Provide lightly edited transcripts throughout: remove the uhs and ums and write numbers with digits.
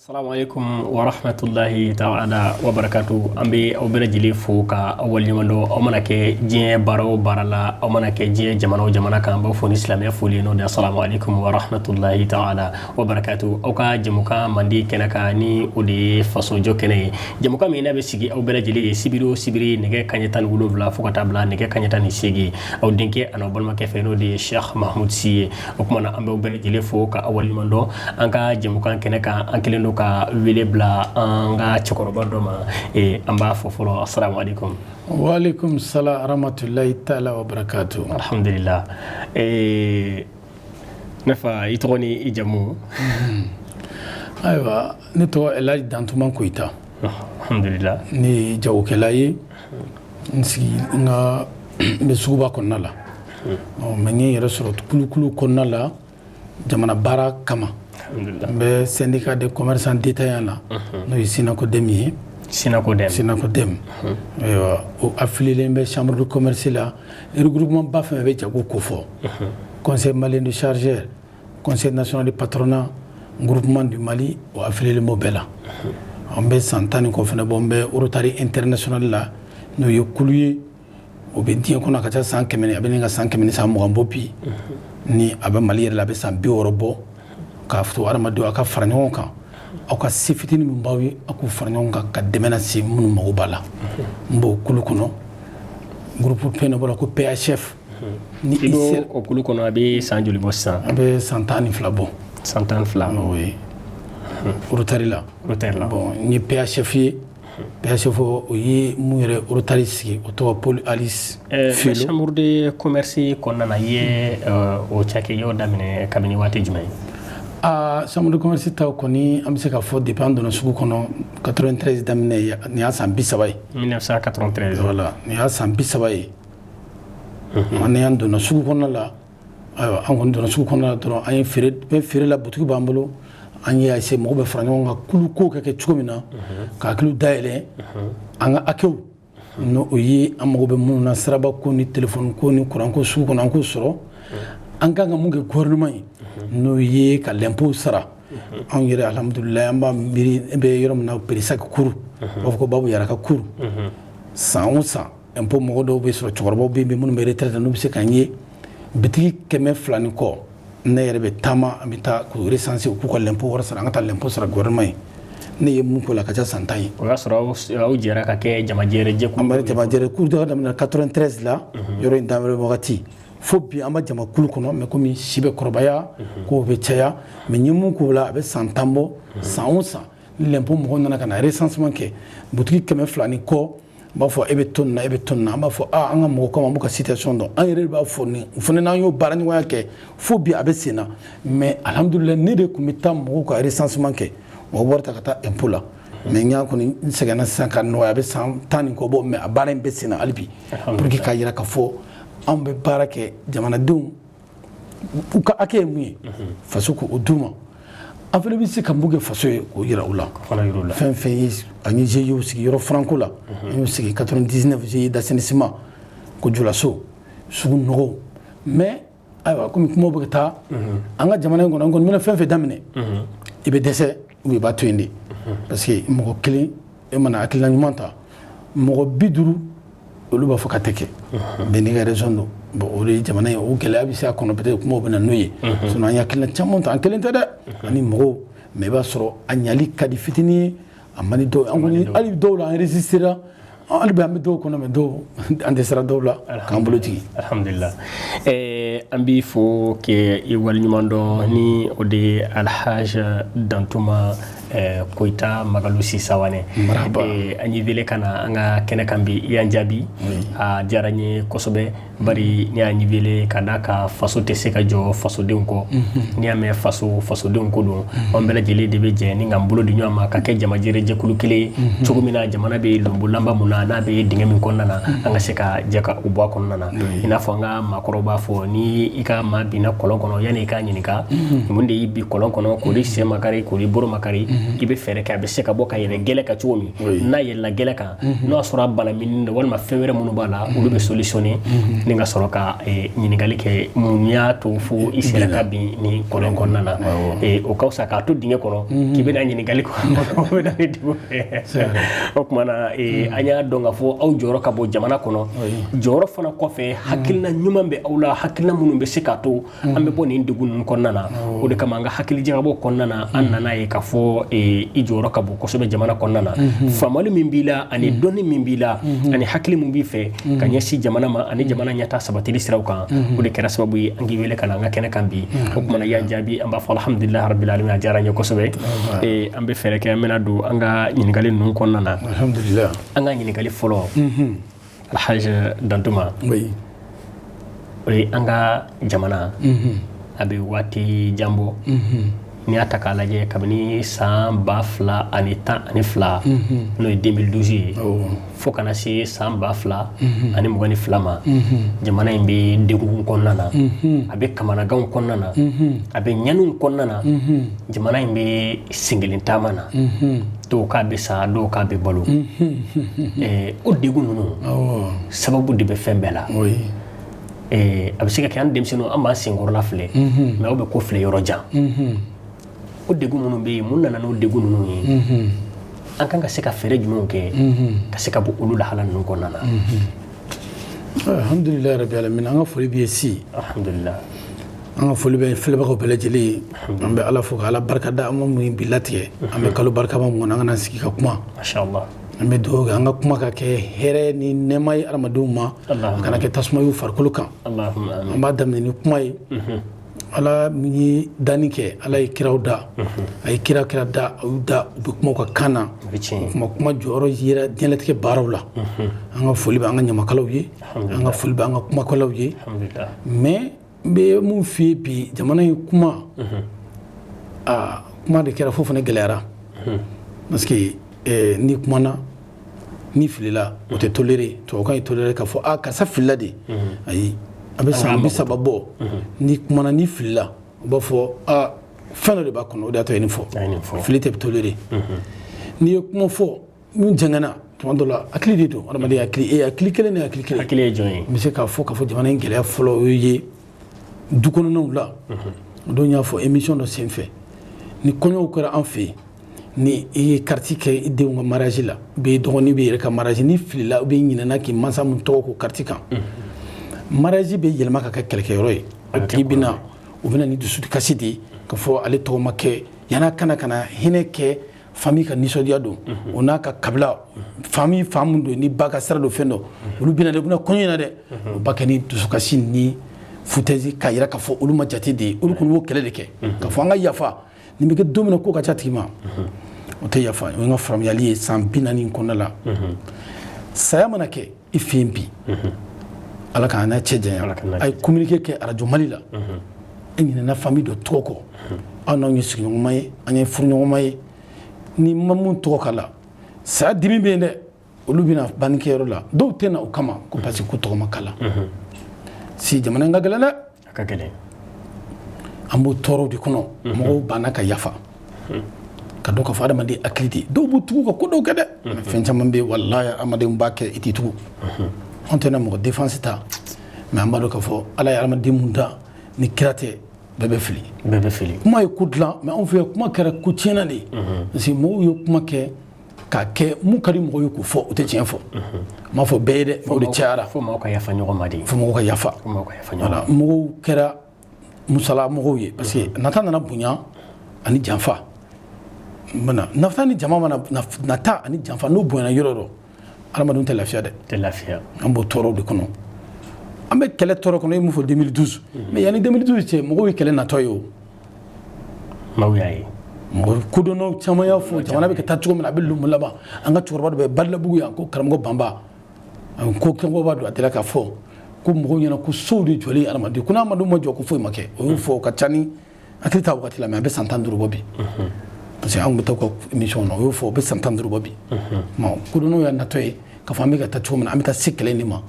Assalamu alaikum wa rahmatullahi ta'ala wa barakatu. An bɛ aw bɛɛ lajɛlen fo ka aw waleɲuman dɔn. Aw mana kɛ diɲɛ baara o baara la, aw mana kɛ diɲɛ jamana o jamana kan, an b'aw fo ni silamɛya foli ye, n'o de ye assalamu alaikum wa rahmatullahi ta'ala wa barakatu. Aw ka jɛmukan mandi kɛnɛ kan, ni o de ye fasojɔ kɛnɛ ye, jɛmukan min n'a bɛ sigi aw bɛɛ lajɛlen ye sibiri o sibiri nɛgɛ kanɲɛ 17 fo ka taa bila nɛgɛ kanɲɛ 18, aw denkɛ an'aw balimakɛ fɛ, n'o de ye Cheikh Mahmoud Sy ye. O tuma na, an b'aw bɛɛ lajɛlen fo ka aw waleɲuman dɔn. An ka jɛmukan kɛnɛ kan, an kɛlen don ka wele bila an ka cɛkɔrɔba dɔ ma. An b'a fɔ fɔlɔ, assalamu alaikum. Waaleykum salam rahmatulahi taala wa barakatu. Alhamdulillah. Ne fa, i tɔgɔ ni i jamu? Ayiwa, ne tɔgɔ Elhaji Dantuma Koyita. Alhamdulillah. Ne ye jagokɛla ye, n sigi n ka n bɛ suguba kɔnɔna la. Ɔ, mais n ye n yɛrɛ sɔrɔ kulukulu kɔnɔna la jamana baara kama. N bɛ syndicat des commerçants détaillants la, n'o ye Synacoden ye. Synacoden. Synacoden. Ayiwa, o affilié bɛ chambre de commerce la. Regroupement ba fɛn fɛn bɛ jago ko fɔ, Conseil malien de chargeurs, Conseil national de patronat, groupement du Mali, o affilié b'o bɛɛ la. An bɛ san 10 ni kɔ fɛnɛ bɔ, n bɛ Rotary international la, n'o ye kulu ye, o bɛ diɲɛ kɔnɔ a ka ca san 100, a bɛ nin ka san 100 ni san 20 bɔ bi. Ni a bɛ Mali yɛrɛ la, a bɛ san 60 bɔ. K'a fɔ hadamadenw aw ka fara ɲɔgɔn kan, aw ka se fitinin min b'aw ye, aw k'u fara ɲɔgɔn kan ka dɛmɛ lase minnu mago b'a la. N b'o kulu kɔnɔ, groupe fɛn dɔ b'o la ko PHF. Ni i b'o o kulu kɔnɔ, a bɛ san joli bɔ sisan? A bɛ san 12 bɔ. San 12. Oui, Rotary la. Rotary la. Bon, n ye PHF ye. PHF, o ye mun yɛrɛ Rotary sigi, o tɔgɔ Paul Alice. Filo. Chambre de commerce kɔnɔna na, i ye o cakɛ, i y'o daminɛ kabini waati jumɛn? Aa, chambre de commerce ta kɔni, an bɛ se k'a fɔ depuis an donna sugu kɔnɔ 93 daminɛ, nin y'a san 30 ye. 1993. Voilà, nin y'a san 30 ye. An y'an donna sugu kɔnɔna la. Ayiwa, an kɔni donna sugu kɔnɔna la dɔrɔn, an ye feere bɛ feere la, butigi b'an bolo. An ye essayer mɔgɔw bɛ fara ɲɔgɔn kan, kulu ko ka kɛ cogo min na, ka hakiliw dayɛlɛ an ka hakɛw, n'o o ye an mago bɛ minnu na, siraba ko ni telefɔni ko ni kuran ko sugu kɔnɔ, an k'o sɔrɔ. An kan ka mun kɛ gouvernement ye, n'o ye ka l'impôt sara. Anw yɛrɛ, alhamdulilayi, an b'a miiri bɛ yɔrɔ min na, Perisaki kuru, u b'a fɔ ko Babu Yara ka kuru, san o san impôt mɔgɔ dɔw bɛ sɔrɔ, cɛkɔrɔbaw bɛ yen minnu bɛ retraite, n'u bɛ se k'an ye bitigi 200 ni kɔ, ne yɛrɛ bɛ taama, an bɛ taa k'u recenser, u k'u ka l'impôt wari sara, an ka taa l'impôt sara gouvernement ye. Ne ye mun k'o la, ka ca san 10 ye. O y'a sɔrɔ aw jɛra ka kɛ jamajɛrɛ jɛkulu. An bɛ jamajɛrɛ kulu dɔ daminɛ 93 la, yɔrɔ in daminɛ wagati fo bi, an bɛ jamakulu kɔnɔ. Mais komi si bɛ kɔrɔbaya, kow bɛ caya, mais n ye mun k'o la, a bɛ san 10 bɔ. San o san, ni l'impôt mɔgɔw nana ka na recensement kɛ, butigi 200 ni kɔ, n b'a fɔ e bɛ to nin na, e bɛ to nin na. An b'a fɔ aa, an ka mɔgɔ kama, an b'u ka situation dɔn, an yɛrɛ de b'a fɔ nin. O fana n'an y'o baara ɲɔgɔnya kɛ fo bi, a bɛ sen na. Mais alhamdulilayi, ne de tun bɛ taa mɔgɔw ka recensement kɛ, mɔgɔ wari ta ka taa impôt la. Mais n y'a kɔni n sɛgɛnna sisan ka nɔgɔya, a bɛ san 10 ni kɔ bɔ, mais a baara in bɛ sen na hali bi, pour que k'a yira k'a fɔ anw bɛ baara kɛ jamanadenw u ka hakɛ ye mun ye, faso k'o d'u ma. An fana bɛ se ka mun kɛ faso ye, k'o yira u la. Fɛn fɛn ye, an ye GIE sigi yɔrɔ franco la, an y'o sigi 99, GIE d'assainissement ko Julaso sugu nɔgɔw. Mais ayiwa, komi kumaw bɛ ka taa an ka jamana in kɔnɔ, an kɔni bɛna fɛn fɛn daminɛ, i bɛ dɛsɛ ou i b'a to yen de, parce que mɔgɔ kelen e mana hakilina ɲuman ta, mɔgɔ 50 olu b'a fɔ ka tɛ kɛ bɛɛ n'i ka raison don. Bon, o de ye jamana ye, o gɛlɛya bɛ se a kɔnɔ, peut-être kumaw bɛ na n'o ye. Sinon an ye hakilina caman ta, an kelen tɛ dɛ, ani mɔgɔw. Mais i b'a sɔrɔ a ɲali ka di fitinin ye, a man di dɔw ye. An kɔni, hali dɔw la, an résistera, hali bi an bɛ dɔw kɔnɔ, mais dɔw an dɛsɛra dɔw la k'an bolo jigin. Alhamdulillah. An b'i fo k'i waleɲuman dɔn, ni o de ye Alhaji Dantuma Koyita Magalu Sisawane. Marhaba. An y'i wele ka na an ka kɛnɛ kan bi, i y'an jaabi, a diyara n ye kosɛbɛ. Bari ne y'an wele ka d'a kan faso tɛ se ka jɔ fasodenw kɔ. N'i y'a mɛn faso, fasodenw ko don. An bɛɛ lajɛlen de bɛ jɛ ni k'an bolo di ɲɔgɔn ma ka kɛ jamajɛrɛ jɛkulu kelen ye, cogo min na jamana bɛ lonbolanba mun na, n'a bɛ dingɛ min kɔnɔna na, an ka se ka jɛ ka o bɔ a kɔnɔna na. I n'a fɔ an ka maakɔrɔw b'a fɔ, ni i ka maa binna kɔlɔn kɔnɔ, yanni i k'a ɲininka mun de y'i bin kɔlɔn kɔnɔ, k'o sen makari, k'o bolo makari. I bɛ fɛɛrɛ kɛ a bɛ se ka bɔ ka yɛlɛ gɛlɛ kan cogo min. N'a yɛlɛla gɛlɛ kan, n'o y'a sɔrɔ a bana min don walima fɛn wɛrɛ minnu b'a la, olu bɛ solutionner ni ka sɔrɔ ka ɲininkali kɛ mun y'a to fo i sera ka bin nin kɔlɔn kɔnɔna na. O ka fisa k'a to dingɛ kɔnɔ k'i bɛna ɲininkali kɔnɔ, o bɛ na ni degun ye. O tuma na, an y'a dɔn k'a fɔ aw jɔyɔrɔ ka bon jamana kɔnɔ. Jɔyɔrɔ fana kɔfɛ, hakilina ɲuman bɛ aw la, hakilina minnu bɛ se k'a to an bɛ bɔ nin degun ninnu kɔnɔna na. O de kama, an ka hakili jagabɔ kɔnɔna na, an nana ye k'a fɔ i jɔyɔrɔ ka bon kosɛbɛ jamana kɔnɔna na. Faamuyali min b'i la ani dɔnni min b'i la ani hakili min b'i fɛ ka ɲɛsin jamana ma ani jamana ɲɛtaa sabatili siraw kan, o de kɛra sababu ye an k'i wele ka na an ka kɛnɛ kan bi. O tuma na, i y'an jaabi, an b'a fɔ alhamdulilahi rabbil alamin. A diyara an ye kosɛbɛ. An bɛ fɛɛrɛ kɛ, an bɛna don an ka ɲininkali ninnu kɔnɔna na. Alhamdulillah. An ka ɲininkali fɔlɔ, Alhaji Dantuma, o ye an ka jamana a bɛ waati jan bɔ. N'i y'a ta k'a lajɛ, kabini san 2012, n'o ye 2012 ye, fo kana se san 2022 ma, jamana in bɛ degun kɔnɔna na, a bɛ kamanaganw kɔnɔna na, a bɛ ɲaniw kɔnɔna na. Jamana in bɛ senkelen taama na, dɔw k'a bɛ sa, dɔw k'a bɛ balo. O degun ninnu, sababu de bɛ fɛn bɛɛ la. A bɛ se ka kɛ an denmisɛnninw, an b'an senkɔrɔla filɛ, mais aw bɛ ko filɛ yɔrɔ jan. O degun minnu bɛ yen, mun nana n'o degun ninnu ye? An kan ka se ka fɛɛrɛ jumɛnw kɛ ka se ka bɔ olu lahala ninnu kɔnɔna na? Alhamdulilayi rabi alamin. An ka foli b'i ye si. Alhamdulillah. An ka foli bɛ filɛbagaw bɛɛ lajɛlen ye. An bɛ Ala fo ka Ala barika da an ma mun bi latigɛ. An bɛ kalo barikama mun kɔnɔ, an kana sigi ka kuma. Mashallah. An bɛ dugawu kɛ an ka kuma ka kɛ hɛrɛ ni nɛɛma ye adamadenw ma, a kana kɛ tasuma ye u farikolo kan. Allahumma amin. An b'a daminɛ ni kuma ye. Ala min ye danni kɛ, Ala ye kiraw da, a ye kira da, a y'u da, u bɛ kuma u ka kan na. O bɛ tiɲɛ. O kuma, kuma jɔyɔrɔ yera diɲɛlatigɛ baaraw la. An ka foli bɛ an ka ɲamakalaw ye, an ka foli bɛ an ka kumakɛlaw ye. Alhamdulillah. Mais n bɛ mun f'i ye bi, jamana in kuma, aa, kuma de kɛra fo fana gɛlɛyara, parce que n'i kumana, n'i filila, o tɛ toléré. Tubabukan ye toléré k'a fɔ a karisa filila de. Ayi, a bɛ san 30 bɔ, n'i kumana, n'i filila, u b'a fɔ a fɛn dɔ de b'a kɔnɔ, o de y'a to a ye nin fɔ. A ye nin fɔ. Fili tɛ toléré. N'i ye kuma fɔ mun jɛngɛnna, tuma dɔ la hakili de don, adamaden hakili, e hakili kelen, ne hakili kelen. Hakili ye jɔn ye? N bɛ se k'a fɔ jamana in gɛlɛya fɔlɔ, o ye du kɔnɔnaw la. O don, y'a fɔ émission dɔ senfɛ, ni kɔɲɔw kɛra an fɛ yen, ni i ye carte kɛ i denw ka mariage la, ou bien i dɔgɔnin bɛ yɛrɛ ka mariage, ni filila ou bien i ɲinɛna k'i mansa mun tɔgɔ ko carte kan, mariage bɛ yɛlɛma ka kɛ kɛlɛkɛyɔrɔ ye. O tigi bɛ na, o bɛ na ni dusukasi de ye ka fɔ ale tɔgɔ ma kɛ. Yan'a kana ka na hinɛ kɛ famille ka nisɔndiya don, o n'a ka kabila famille fan mun don, ni ba ka sira don, fɛn dɔ, olu bɛna dɛ, u bɛna kɔɲɔ in na dɛ, o ba kɛ ni dusukasi ni foutaise k'a yira k'a fɔ olu ma jate de ye. Olu kɔni b'o kɛlɛ de kɛ k'a fɔ an ka yafa. Nin bɛ kɛ don min na, ko ka ca tigi ma, o tɛ yafa. O ye n ka faamuyali ye san 40 kɔnɔna la. Saya mana kɛ i fɛ yen bi, Ala k'an n'a cɛ janya, a ye communiqué kɛ arajo Mali la, e ɲinɛna famille dɔ tɔgɔ kɔ, aw n'anw ye sigiɲɔgɔnma ye, an ye furuɲɔgɔnma ye, ni ma mun tɔgɔ k'a la, saya dimi bɛ yen dɛ. Olu bɛna bannikɛyɔrɔ la, dɔw tɛ na o kama ko parce que ko tɔgɔ ma k'a la. Si jamana in ka gɛlɛn dɛ. A ka gɛlɛn. An b'o tɔɔrɔw de kɔnɔ. Mɔgɔw banna ka yafa, ka dɔn k'a fɔ adamaden hakili de, dɔw b'u tugu ka ko dɔw kɛ dɛ. Fɛn caman bɛ yen, walahi, adamadenw b'a kɛ, i t'i tugu. Anw tɛna mɔgɔ défense ta, mais an b'a dɔn k'a fɔ Ala ye adamaden mun da, ni kira tɛ, bɛɛ bɛ fili. Bɛɛ bɛ fili. Kuma ye ko dilan, mais anw fɛ yan, kuma kɛra ko tiɲɛna de ye, parce que mɔgɔw ye kuma kɛ k'a kɛ mun ka di mɔgɔw ye k'o fɔ, u tɛ tiɲɛ fɔ. N m'a fɔ bɛɛ ye dɛ, o de cayara. Fo maaw ka yafa ɲɔgɔn ma de. Fo mɔgɔw ka yafa. Fo maaw ka yafa ɲɔgɔn ma. Voilà, mɔgɔw kɛra musala mɔgɔw ye, parce que nata nana bonya ani janfa. Bana nata ni jama mana nata ani janfa, n'o bonyana yɔrɔ dɔ, adamadenw tɛ lafiya dɛ. Tɛ lafiya. An b'o tɔɔrɔw de kɔnɔ, an bɛ kɛlɛ tɔɔrɔ kɔnɔ. I ye mun fɔ 2012? Mais yanni 2012 cɛ, mɔgɔw ye kɛlɛ natɔ ye o. Maaw y'a ye. Mɔgɔ kodɔnnaw caman y'a fɔ jamana bɛ ka taa cogo min na, a bɛ lumu laban. An ka cɛkɔrɔba dɔ bɛ Badilabugu yan, ko karamɔgɔ Banba, ko kɛnɛba don, a delila k'a fɔ ko mɔgɔw ɲɛna ko sow de jɔlen adamaden ko n'adamadenw ma jɔ, ko foyi ma kɛ. O y'o fɔ, o ka ca ni hakili t'a wagati la, mais a bɛ san 15 bɔ bi, parce que an tun bɛ taa u ka émission na. O y'o fɔ, o bɛ san 15 bɔ bi. Bon, kodɔnnaw y'a natɔ ye k'a fɔ an bɛ ka taa cogo min na, an bɛ taa se kɛlɛ in de ma,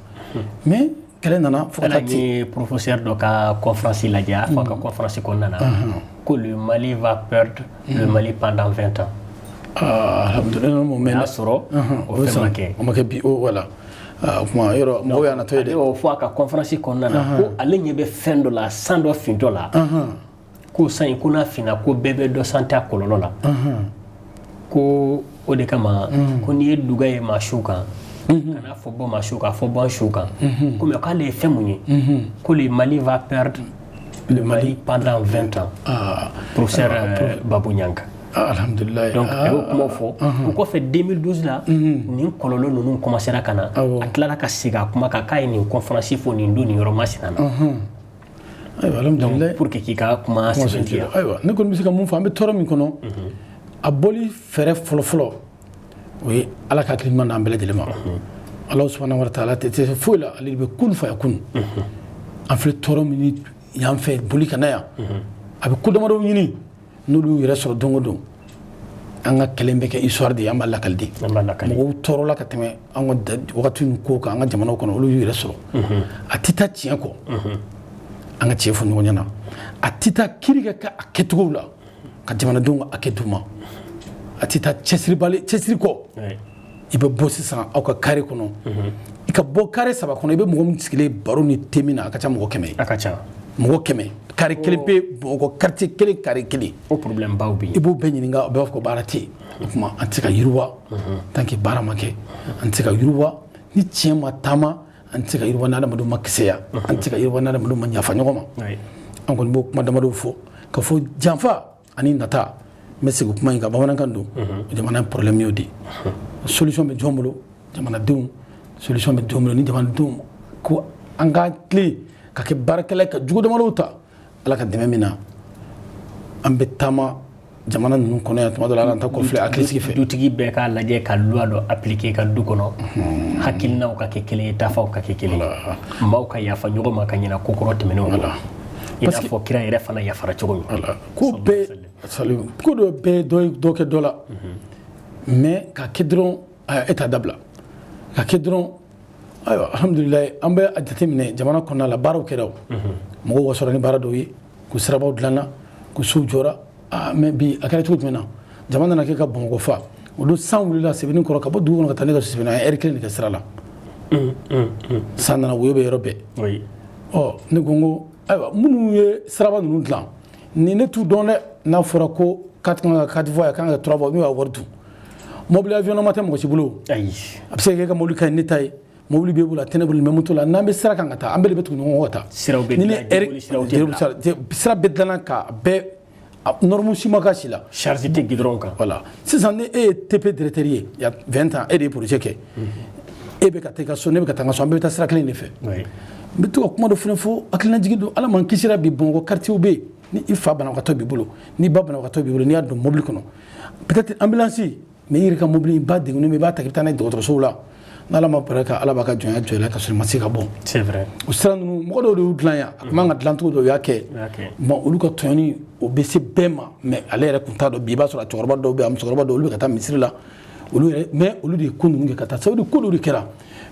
mais kɛlɛ nana fo ka taa ten. Ye professeur dɔ ka conférence lajɛ, a fɔ a ka conférence kɔnɔna na ko le Mali va perdre le Mali pendant 20 ans. Alhamdulilah, o y'a sɔrɔ o fɛn ma kɛ. O ma kɛ bi o, voilà. O kuma yɔrɔ mɔgɔw y'a natɔ ye dɛ. Ale y'o fɔ a ka conférence kɔnɔna na ko ale ɲɛ bɛ fɛn dɔ la, san dɔ fintɔ la, ko san in ko n'a finna, ko bɛɛ bɛ dɔ santi a kɔlɔlɔ la, ko o de kama ko n'i ye duga ye maa su kan, kana fɔ bɔ maa su kan, fɔ bɔ su kan, ko mais k'ale ye fɛn mun ye, ko le Mali va perdre le Mali pendant 20 ans. Professeur Babou Niang. Alhamdulilah. Donc a y'o kuma fɔ. O kɔfɛ, 2012 la, nin kɔlɔlɔ ninnu commencera ka na. A tilala ka segin a kuma kan k'a ye nin conférence fɔ nin don nin yɔrɔ masina na. Ayiwa, alhamdulilah. Pour que k'i ka kuma sɛbɛntiya. Ayiwa, ne kɔni bɛ se ka mun fɔ, an bɛ tɔɔrɔ min kɔnɔ, a bɔli fɛɛrɛ fɔlɔ-fɔlɔ, o ye Ala ka hakili ɲuman d'an bɛɛ lajɛlen ma. Ala subhanahu wa ta'ala tɛ se foyi la, ale de bɛ kun fa kun. An filɛ tɔɔrɔ min ni yan fɛ, boli ka na yan, a bɛ ko damadɔ ɲini n'olu yɛrɛ sɔrɔ don o don. An ka kɛlɛ bɛ kɛ histoire de ye, an b'a lakali de. Mɔgɔw tɔɔrɔla ka tɛmɛ an ka wagati min ko kan an ka jamanaw kɔnɔ, olu y'u yɛrɛ sɔrɔ. A tɛ taa tiɲɛ kɔ, an ka tiɲɛ fɔ ɲɔgɔn ɲɛna. A tɛ taa kiiri ka kɛ a kɛcogo la ka jamanadenw ka hakɛ d'u ma. A tɛ taa cɛsiribali cɛsiri kɔ. I bɛ bɔ sisan aw ka carré kɔnɔ, i ka bɔ carré saba kɔnɔ, i bɛ mɔgɔ min sigilen baro ni te min na, a ka ca mɔgɔ 100 ye. A ka ca. Mɔgɔ 100, carré kelen pe, mɔgɔ quartier kelen, carré kelen. O problème baw bɛ yen. I b'o bɛɛ ɲininka, o bɛɛ b'a fɔ ko baara tɛ yen. O tuma an tɛ se ka yiriwa tant que baara ma kɛ. An tɛ se ka yiriwa ni tiɲɛ ma taama. An tɛ se ka yiriwa ni adamadenw ma kisɛya. An tɛ se ka yiriwa ni adamadenw ma yafa ɲɔgɔn ma. An kɔni b'o kuma damadɔw fɔ ka fɔ janfa ani nata. N bɛ segin kuma in kan, bamanankan don. Jamana problème y'o de ye. Solution bɛ jɔn bolo? Jamanadenw. Solution bɛ jɔn bolo? Ni jamanadenw ko an ka tilen ka kɛ baarakɛla, ka jugu damadɔw ta, Ala ka dɛmɛ min na, an bɛ taama jamana ninnu kɔnɔ yan, tuma dɔ la ala ta kɔfilɛ hakili sigi fɛ. Dutigi bɛɛ k'a lajɛ ka loi dɔ appliquer ka du kɔnɔ, hakilinaw ka kɛ kelen ye, taafaw ka kɛ kelen ye, maaw ka yafa ɲɔgɔn ma ka ɲina ko kɔrɔ tɛmɛnenw kɔ, i n'a fɔ kira yɛrɛ fana yafara cogo min. Ko bɛɛ, ko dɔ bɛɛ dɔ kɛ dɔ la, mais ka kɛ dɔrɔn e t'a dabila ka kɛ dɔrɔn. Ayiwa, alhamdulilayi, an bɛ a jateminɛ jamana kɔnɔna la, baaraw kɛra, o mɔgɔw wasɔrɔ ni baara dɔw ye, ko sirabaw dilanna, ko sow jɔra. Mais bi a kɛra cogo jumɛn na? Jama nana kɛ ka Bamakɔ fa. O don san wulila Sebeni kɔrɔ ka bɔ dugu kɔnɔ ka taa ne ka so Sebeni, an ye heure kelen de kɛ sira la. San nana, woyo bɛ yɔrɔ bɛɛ. Ɔ ne ko n ko ayiwa, minnu ye siraba ninnu dilan ni ne t'u dɔn dɛ. N'a fɔra ko quatre kan ka quatre voies, a kan ka trois voies, n'u y'a wari dun, mobili avion ma tɛ mɔgɔ si bolo. Ayi. A bɛ se ka kɛ ka mobili ka ɲi ne ta ye, mobili b'e bolo, a tɛ ne bolo, mais moto la, n'an bɛ sira kan ka taa, an bɛɛ de bɛ tugu ɲɔgɔn kɔ ka taa. Siraw bɛ dilan, siraw tɛ dilan. Sira bɛɛ dilanna ka bɛɛ norme si ma k'a si la. Charge tɛ goudron kan. Voilà, sisan ni e ye TP directeur ye, il y a 20 ans, e de ye projet kɛ, e bɛ ka taa i ka so, ne bɛ ka taa n ka so, an bɛɛ bɛ taa sira kelen de fɛ. N bɛ to ka kuma dɔ fana fɔ, hakilinajigin don. Ala m'an kisira bi, Bamakɔ quartier bɛ yen, ni i fa banabagatɔ b'i bolo, ni ba banabagatɔ b'i bolo, n'i y'a don mobili kɔnɔ, peut-être ambulance, mais i yɛrɛ ka mobili ba degunnen bɛ, i b'a ta k'i bɛ taa n'a ye dɔgɔtɔrɔsow la, n'Ala ma barika, Ala b'a ka jɔnya jɔ i la ka sɔrɔ i ma se ka bɔ. C'est vrai. O sira ninnu, mɔgɔ dɔw de y'u dilan yan, a tun man ka dilan cogo dɔ, u y'a kɛ. Bon, olu ka tɔɲɔni o bɛ se bɛɛ ma, mais ale yɛrɛ tun t'a dɔn. Bi i b'a sɔrɔ a cɛkɔrɔba dɔw bɛ yen, a musokɔrɔba dɔw, olu bɛ ka taa misiri la, olu yɛrɛ, mais olu de ye ko ninnu kɛ ka taa. Ça veut dire ko dɔw de kɛra.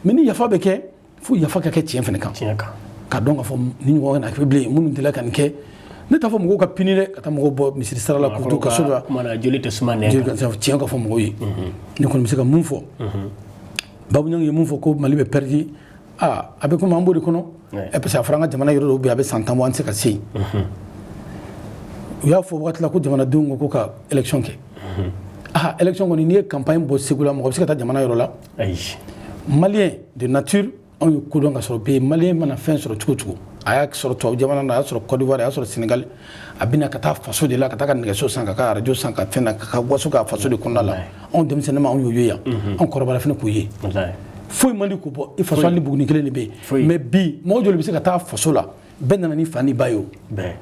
Mais ni yafa bɛ kɛ, fo yafa ka kɛ tiɲɛ fana kan. Tiɲɛ kan. Ka dɔn k'a fɔ ni ɲɔgɔn kana kɛ bilen. Minnu delila ka nin kɛ, ne t'a fɔ mɔgɔw ka pini dɛ, ka taa mɔgɔw bɔ misiri sira la k'u to kaso la. Kuma na, joli tɛ suma nɛn kan. Tiɲɛ ka fɔ mɔgɔw ye. Ne kɔni bɛ se ka mun fɔ? Babou Niang ye mun fɔ ko Mali bɛ perdu, aa, a bɛ komi an b'o de kɔnɔ, parce que a fɔra an ka jamana yɔrɔ dɔw bɛ yen, a bɛ san 10 bɔ, an tɛ se ka se yen. U y'a fɔ wagati la ko jamanadenw ko ka élection kɛ. Ah, élection kɔni, n'i ye campagne bɔ Segu la, mɔgɔ bɛ se ka taa jamana yɔrɔ la? Ayi. Malien de nature, anw ye kodɔn ka sɔrɔ bɛ yen. Malien mana fɛn sɔrɔ cogo cogo, a y'a sɔrɔ tubabu jamana na, a y'a sɔrɔ Côte d'Ivoire, a y'a sɔrɔ Sénégal, a bɛna ka taa faso de la, ka taa ka nɛgɛso san, ka ka radio san, ka fɛn na, ka ka waso k'a faso de kɔnɔna la. Anw denmisɛnnin ma, anw y'o ye yan, anw kɔrɔbayara fana k'o ye. Foyi man di k'o bɔ i faso, hali ni Buguni kelen de bɛ yen. Mais bi mɔgɔ joli bɛ se ka taa faso la? Bɛɛ nana ni fa ni ba ye. O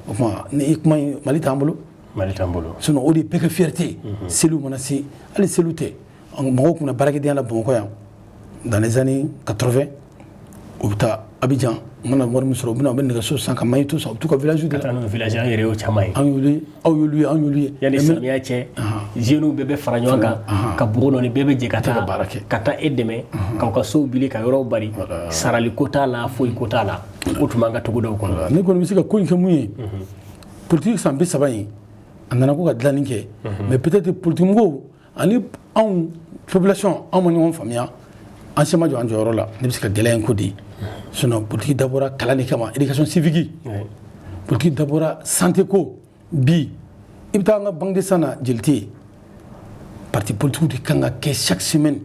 o tuma ni kuma in, Mali t'an bolo. Mali t'an bolo. Sinon o de ye bɛɛ ka fierté ye. Seliw mana se, hali seliw tɛ, mɔgɔw tun bɛ baarakɛdenya la Bamakɔ yan dans les années 80, u bɛ taa Abidjan, u mana wari min sɔrɔ, u bɛ na, u bɛ nɛgɛso san, ka magnéto san, u bɛ t'u ka village de la. Ka taa n'o village, an yɛrɛ y'o caman ye. An y'olu ye, aw y'olu ye, an y'olu ye. Yanni samiya cɛ, jeunes bɛɛ bɛ fara ɲɔgɔn kan ka bugu nɔni, bɛɛ bɛ jɛ ka taa baara kɛ, ka taa e dɛmɛ k'aw ka sow bili, ka yɔrɔw bari, sarali ko t'a la, foyi ko t'a la. O tun b'an ka togodaw kɔnɔ. Ne kɔni bɛ se ka ko in kɛ mun ye? Politique san 30 in, a nana ko ka dilanni kɛ, mais peut-être politique mɔgɔw Ani anw population, anw ma ɲɔgɔn faamuya, an si ma jɔ an jɔyɔrɔ la. Ne bɛ se ka gɛlɛya in ko di, sinon politique dabɔra kalan de kama, éducation civique. Politique dabɔra santé ko. Bi i bɛ taa an ka banque de sang na, jeli tɛ yen. Parti politique de kan ka kɛ chaque semaine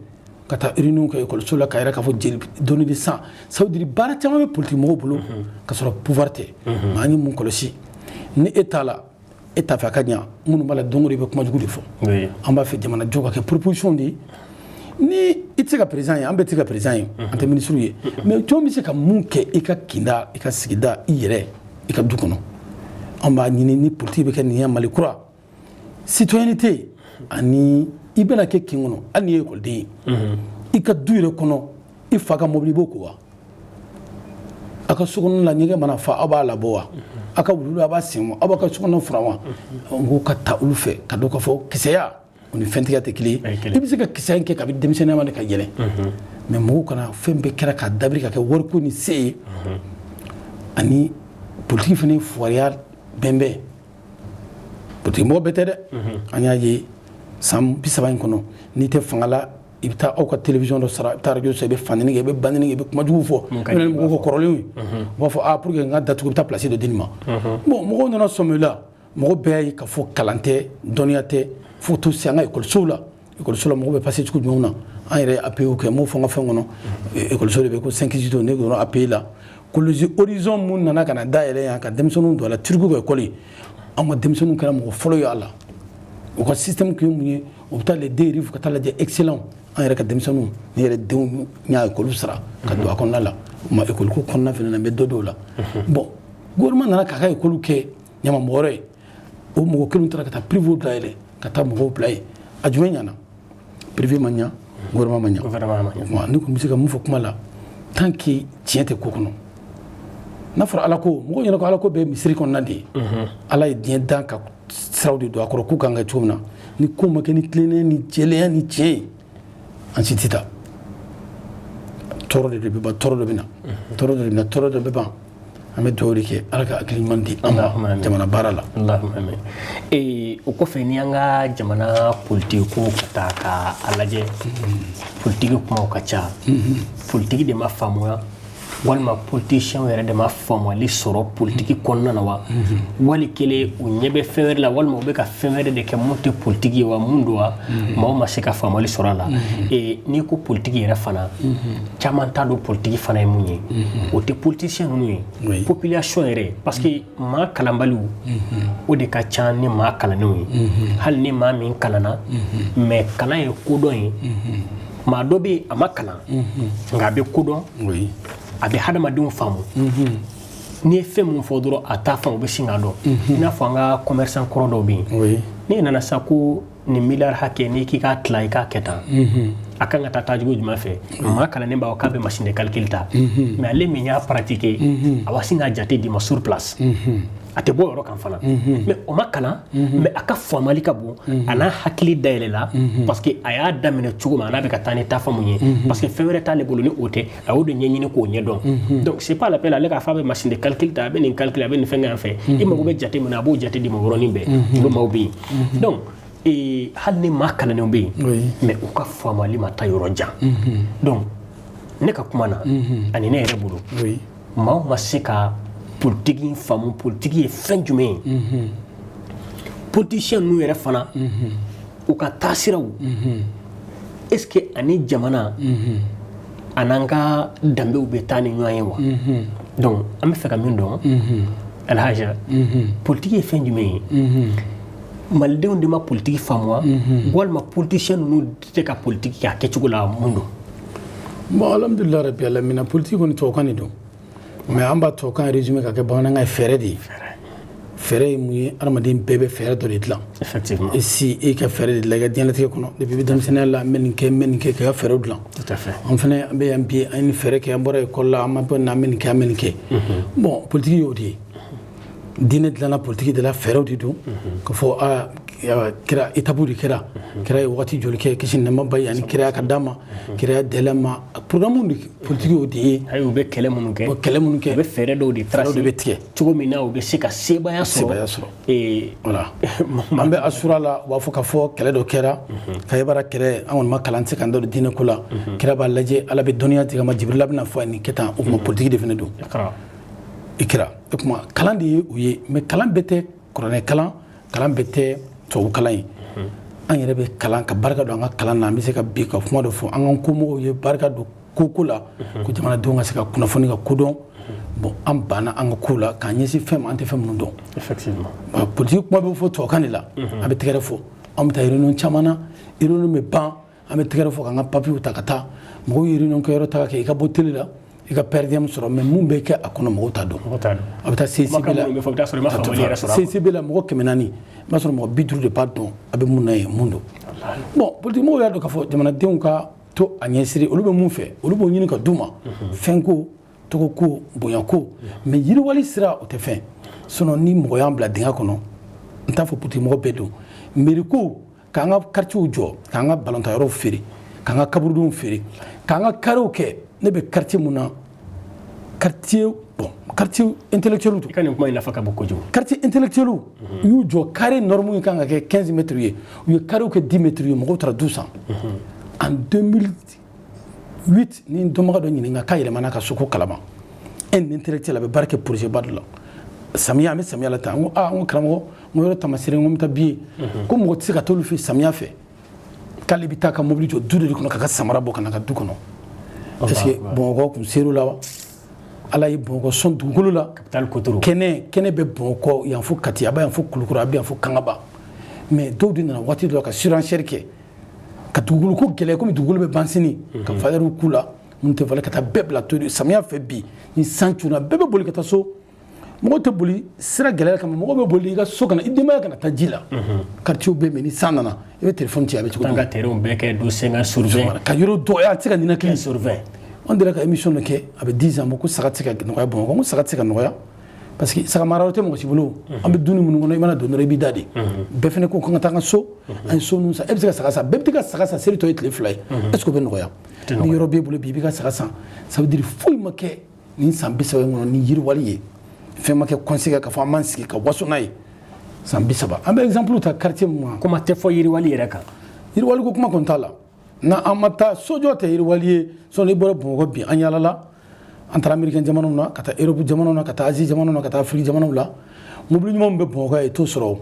ka taa réunion kɛ ekɔliso la, ka yɛrɛ k'a fɔ jeli don de sang. Ça veut dire baara caman bɛ politique mɔgɔw bolo ka sɔrɔ pouvoir tɛ. Mais an ye mun kɔlɔsi? Ni e t'a la, e t'a fɛ a ka ɲa, minnu b'a la, don o don i bɛ kuma jugu de fɔ. An b'a fɛ jamana jɔ ka kɛ proposition de ye. Ni i tɛ se ka président ye, an bɛɛ tɛ se ka président ye, an tɛ ministre ye, mais jɔn bɛ se ka mun kɛ i ka kinda, i ka sigida, i yɛrɛ, i ka du kɔnɔ? An b'a ɲini ni politique bɛ kɛ nin ye, Mali kura, citoyenneté, ani i bɛna kɛ kin kɔnɔ, hali n'i ye ekɔliden ye, i ka du yɛrɛ kɔnɔ, i fa ka mobili, i b'o ko wa? A ka so kɔnɔ la, ɲɛgɛn mana fa, aw b'a labɔ wa? A ka wulu, a b'a sen wa? Aw b'a ka so kɔnɔ furan wa? N ko ka ta olu fɛ ka dɔn k'a fɔ kisɛya o ni fɛntigiya tɛ kelen ye. I bɛ se ka kisɛya in kɛ kabi denmisɛnninya ma de ka yɛlɛ, mais mɔgɔw kana fɛn bɛɛ kɛra ka dabiri ka kɛ wariko ni se ye. Ani politiki fana ye fugariya bɛnbɛn. Politiki mɔgɔ bɛɛ tɛ dɛ. An y'a ye san 30 in kɔnɔ, n'i tɛ fanga la, i bɛ taa aw ka télévision dɔ sara, i bɛ taa radio sara, i bɛ fanini kɛ, i bɛ banini kɛ, i bɛ kuma jugu fɔ. I bɛ na ni mɔgɔw ka kɔrɔlenw ye, u b'a fɔ ah, pour que n ka datugu, i bɛ taa place dɔ di nin ma. Bon, mɔgɔw nana sɔmi o la. Mɔgɔ bɛɛ y'a ye k'a fɔ kalan tɛ, dɔnniya tɛ, fo to se an ka ekɔlisow la. Ekɔliso la, mɔgɔw bɛ passer cogo jumɛnw na? An yɛrɛ ye APE kɛ, n m'o fɔ n ka fɛn kɔnɔ. Ekɔliso de bɛ ko 5 judo, ne donna APE la. Collège Horizon mun nana ka na dayɛlɛ yan ka denmisɛnninw don a la, Turku ka école, an ka denmisɛnninw kɛra mɔgɔ fɔlɔ ye a la. U ka système kun ye mun ye? U bɛ taa les deux rives ka taa lajɛ excellent. An yɛrɛ ka denmisɛnninw, ne yɛrɛ denw, y'a école sara ka don a kɔnɔna la. O ma école ko kɔnɔna fana na, n bɛ dɔ dɔw la. Bon, gouvernement nana k'a ka école kɛ ɲamamɔgɔ ye. O mɔgɔ kelen taara ka taa privé dayɛlɛ, ka taa mɔgɔw bila yen. A jumɛn ɲana? Privé ma ɲa, gouvernement ma ɲa. Ne kɔni bɛ se ka mun fɔ kuma la? Tant que tiɲɛ tɛ ko kɔnɔ, n'a fɔra Ala ko, mɔgɔw ɲɛna ko Ala ko bɛ misiri kɔnɔna de ye. Ala ye diɲɛ dan ka siraw de don a kɔrɔ, k'u kan ka kɛ cogo min na. Ni ko ma kɛ ni tilennenya ni jɛlenya ni tiɲɛ ye, an si tɛ taa. Tɔɔrɔ de bɛ ban, tɔɔrɔ dɔ bɛ na, tɔɔrɔ dɔ bɛ na, tɔɔrɔ dɔ bɛ ban. An bɛ dugawu de kɛ, Ala ka hakili ɲuman di an ma jamana baara la. Allahumma amin. O kɔfɛ, ni an ka jamana politiki ko ka ta ka a lajɛ, politiki kumaw ka ca. Politiki de ma faamuya, walima politicien yɛrɛ de ma faamuyali sɔrɔ politiki kɔnɔna na wa? Wali kelen u ɲɛ bɛ fɛn wɛrɛ la, walima u bɛ ka fɛn wɛrɛ de kɛ mun tɛ politiki ye wa? Mun don wa? Maaw ma se ka faamuyali sɔrɔ a la. N'i ko politiki yɛrɛ fana, caman t'a dɔn politiki fana ye mun ye. O tɛ politicien ninnu ye, population yɛrɛ, parce que maa kalanbaliw o de ka ca ni maa kalannenw ye. Hali ni maa min kalanna, mais kalan ye kodɔn ye. Maa dɔ bɛ yen, a ma kalan, nka a bɛ kodɔn, a bɛ hadamadenw faamu. N'i ye fɛn mun fɔ dɔrɔn, a t'a faamu, u bɛ sin k'a dɔn. I n'a fɔ an ka commerçant kɔrɔ dɔw bɛ yen, n'e nana sa ko nin miliyari hakɛ, n'i k'i k'a tila, i k'a kɛ tan, a kan ka taa taacogo jumɛn fɛ? Maa kalannen b'a fɔ k'a bɛ machine de calcul ta, mais ale min y'a pratiquer, a b'a sin k'a jate d'i ma sur place, a tɛ bɔ o yɔrɔ kan fana. Mais o ma kalan, mais a ka faamuyali ka bon, a n'a hakili dayɛlɛla, parce que a y'a daminɛ cogo min, a n'a bɛ ka taa ni taafan mun ye, parce que fɛn wɛrɛ t'ale bolo ni o tɛ, a y'o de ɲɛɲini k'o ɲɛdɔn. Donc c'est pas la peine ale k'a fɔ a bɛ machine de calcul ta, a bɛ nin calcul, a bɛ nin fɛn kɛ yan fɛ. I mago bɛ jate min na, a b'o jate d'i ma o yɔrɔnin bɛɛ. Olu maaw bɛ yen. Donc hali ni maa kalannenw bɛ yen, mais u ka faamuyali ma taa yɔrɔ jan. Donc ne ka kuma na, ani ne yɛrɛ bolo, maaw ma se ka politiki faamu. Politiki ye fɛn jumɛn ye? Politicien ninnu yɛrɛ fana, u ka taasiraw, est ce que ani jamana a n'an ka danbew bɛ taa ni ɲɔgɔn ye wa? Donc an bɛ fɛ ka min dɔn, Alhaja, politiki ye fɛn jumɛn ye? Malidenw de ma politiki faamu wa, walima politicien ninnu tɛ ka politiki kɛ a kɛcogo la? Mun don? Bon, alhamdulilah rabbi alamina. Politiki kɔni, tubabukan de don, mais an b'a tubabukan résumé ka kɛ bamanankan ye, fɛɛrɛ de ye. Fɛɛrɛ ye mun ye? Adamaden bɛɛ bɛ fɛɛrɛ dɔ de dilan. Et si e ka fɛɛrɛ de dilan i ka diɲɛlatigɛ kɔnɔ, depuis i bɛ denmisɛnninya la, n bɛ nin kɛ, n bɛ nin kɛ, k'i ka fɛɛrɛw dilan. Tout à fait. An fana, an bɛ yan bi, an ye nin fɛɛrɛ kɛ, an bɔra ekɔli la, an ma bɔ nin na, an bɛ nin kɛ, an bɛ nin kɛ. Bon, politiki y'o de ye. Diinɛ dilanna politiki de la, fɛɛrɛw de don. Ka fɔ aa Kira étape de kɛra. Kira ye waati joli kɛ, kisi nɛɛma b'a ye, ani kiraya ka d'a ma, kiraya dɛlɛ ma. Programme de politique y'o de ye. Ayi, u bɛ kɛlɛ minnu kɛ, u bɛ kɛlɛ minnu kɛ, u bɛ fɛɛrɛ dɔw de tracer, de bɛ tigɛ cogo min na u bɛ se ka sebaaya sɔrɔ. Sebaaya sɔrɔ. Voilà, an bɛ asura la, u b'a fɔ k'a fɔ kɛlɛ dɔ kɛra, Kayibara kɛlɛ. An kɔni ma kalan, tɛ se k'an da don diinɛ ko la. Kira b'a lajɛ, Ala bɛ dɔnniya di a ma, Jibirila bɛna fɔ a ye nin kɛ tan. O tuma politique de fana don. Ikra, o tuma kalan de ye o ye, mais kalan bɛɛ tɛ kuranɛ kalan, kalan bɛɛ tɛ tubabu kalan ye. An yɛrɛ bɛ kalan ka barika don an ka kalan na. An bɛ se ka bi ka kuma dɔ fɔ an ka komɔgɔw ye, barika don ko la, ko jamanadenw ka se ka kunnafoni, ka kodɔn. Bon, an banna an ka ko la k'an ɲɛsin fɛn ma, an tɛ fɛn minnu dɔn. Effectivement. Politique kuma bɛ fɔ tubabukan de la, an bɛ tɛgɛrɛ fɔ. An bɛ taa réunion caman na, réunion bɛ ban, an bɛ tɛgɛrɛ fɔ k'an ka papiyew ta ka taa. Mɔgɔw ye réunion kɛyɔrɔ ta ka kɛ, i ka bɔ télé la, i ka per diem sɔrɔ, mais mun bɛ kɛ a kɔnɔ, mɔgɔw t'a dɔn. A bɛ taa CICB la, CICB la, mɔgɔ 400, i b'a sɔrɔ mɔgɔ 50 de b'a dɔn a bɛ mun na yen, mun don. Bon, politique mɔgɔw y'a dɔn k'a fɔ jamanadenw ka to a ɲɛsiri, olu bɛ mun fɛ, olu b'o ɲini ka d'u ma, fɛn ko, tɔgɔ ko, bonya ko, mais yiriwali sira o tɛ fɛn. Sinon ni mɔgɔ y'an bila dingɛ kɔnɔ, n t'a fɔ politique mɔgɔ bɛɛ don, mairie ko, k'an ka quartiers jɔ, k'an ka balontan feere, k'an ka kaburudenw feere, k'an ka carréw kɛ. Ne bɛ quartier mun na, quartier, bon, quartier intellectuel don. I ka nin kuma in nafa ka bon kojugu. Quartier intellectuel, u y'u jɔ carré norme kan ka kɛ 15 mètres ye, u ye carréw kɛ 10 mètres ye, mɔgɔw taara du san. En 2008, ni n dɔnbaga dɔ ɲininka k'a yɛlɛmana ka so ko kalama, un intellectuel, a bɛ baara kɛ projet ba dɔ la. Samiya, an bɛ samiya la tan, n ko aa, n ko karamɔgɔ, n ko yɔrɔ taamasere, n ko n bɛ taa bi ye ko mɔgɔ tɛ se ka t'olu fɛ samiya fɛ, k'ale bɛ taa ka mobili jɔ du de kɔnɔ k'a ka samara bɔ ka na ka du kɔnɔ. Est ce que Bamakɔ tun ser'o la wa? Ala ye Bamakɔ sɔn dugukolo la. Kɛnɛ kɛnɛ bɛ Bamakɔ yan fo Kati, a bɛ yan fo Kulukɔrɔ, a bɛ yan fo Kangaba. Mais dɔw de nana waati dɔ la ka surenchère kɛ, ka dugukolo ko gɛlɛya, komi dugukolo bɛ ban sini, ka valeur k'u la mun tɛ valeur, ka taa bɛɛ bila to samiya fɛ. Bi ni san cunna, bɛɛ bɛ boli ka taa so. Mɔgɔw tɛ boli sira gɛlɛya kama, mɔgɔw bɛ boli i ka so kana i denbaya kana taa ji la. Quartier bɛ, mais ni san nana, i bɛ téléphone ci, a bɛ cogo di? Ka terrain bɛɛ kɛ du 50 sur 20. Ka yɔrɔ dɔgɔya, a tɛ se ka ninakili. Sur 20. An delila ka émission dɔ kɛ, a bɛ 10 ans bɔ, ko saga tɛ se ka nɔgɔya Bamakɔ. Ko saga tɛ se ka nɔgɔya parce que saga mara yɔrɔ tɛ mɔgɔ si bolo. An bɛ dumuni minnu kɔnɔ, i mana don dɔrɔn, i b'i da de. Bɛɛ fana ko kan ka taa an ka so, an ye so ninnu san. E bɛ se ka saga san, bɛɛ bɛ ka saga san seli tɔ ye tile 2 ye, est ce que o bɛ nɔgɔya? Ni yɔrɔ b'e bolo bi, i b'i ka saga san. Ça veut dire foyi ma kɛ nin san 30 in kɔnɔ ni yiriwali ye. Fɛn ma kɛ conseil k'a fɔ an b'an sigi ka waso n'a ye san 30. An bɛ exemple ta quartier mun ma. Kuma tɛ fɔ yiriwali yɛrɛ kan. Yiriwali ko kuma kɔni t'a la. Na an ma taa sojɔ tɛ yiriwali ye. Sɔnni i bɔra Bamakɔ bi, an yaalala, an taara Américain jamanaw na, ka taa Europe jamanaw na, ka taa Asie jamanaw na, ka taa Afrique jamanaw la. Mobili ɲumanw bɛ Bamakɔ ye, i t'o sɔrɔ.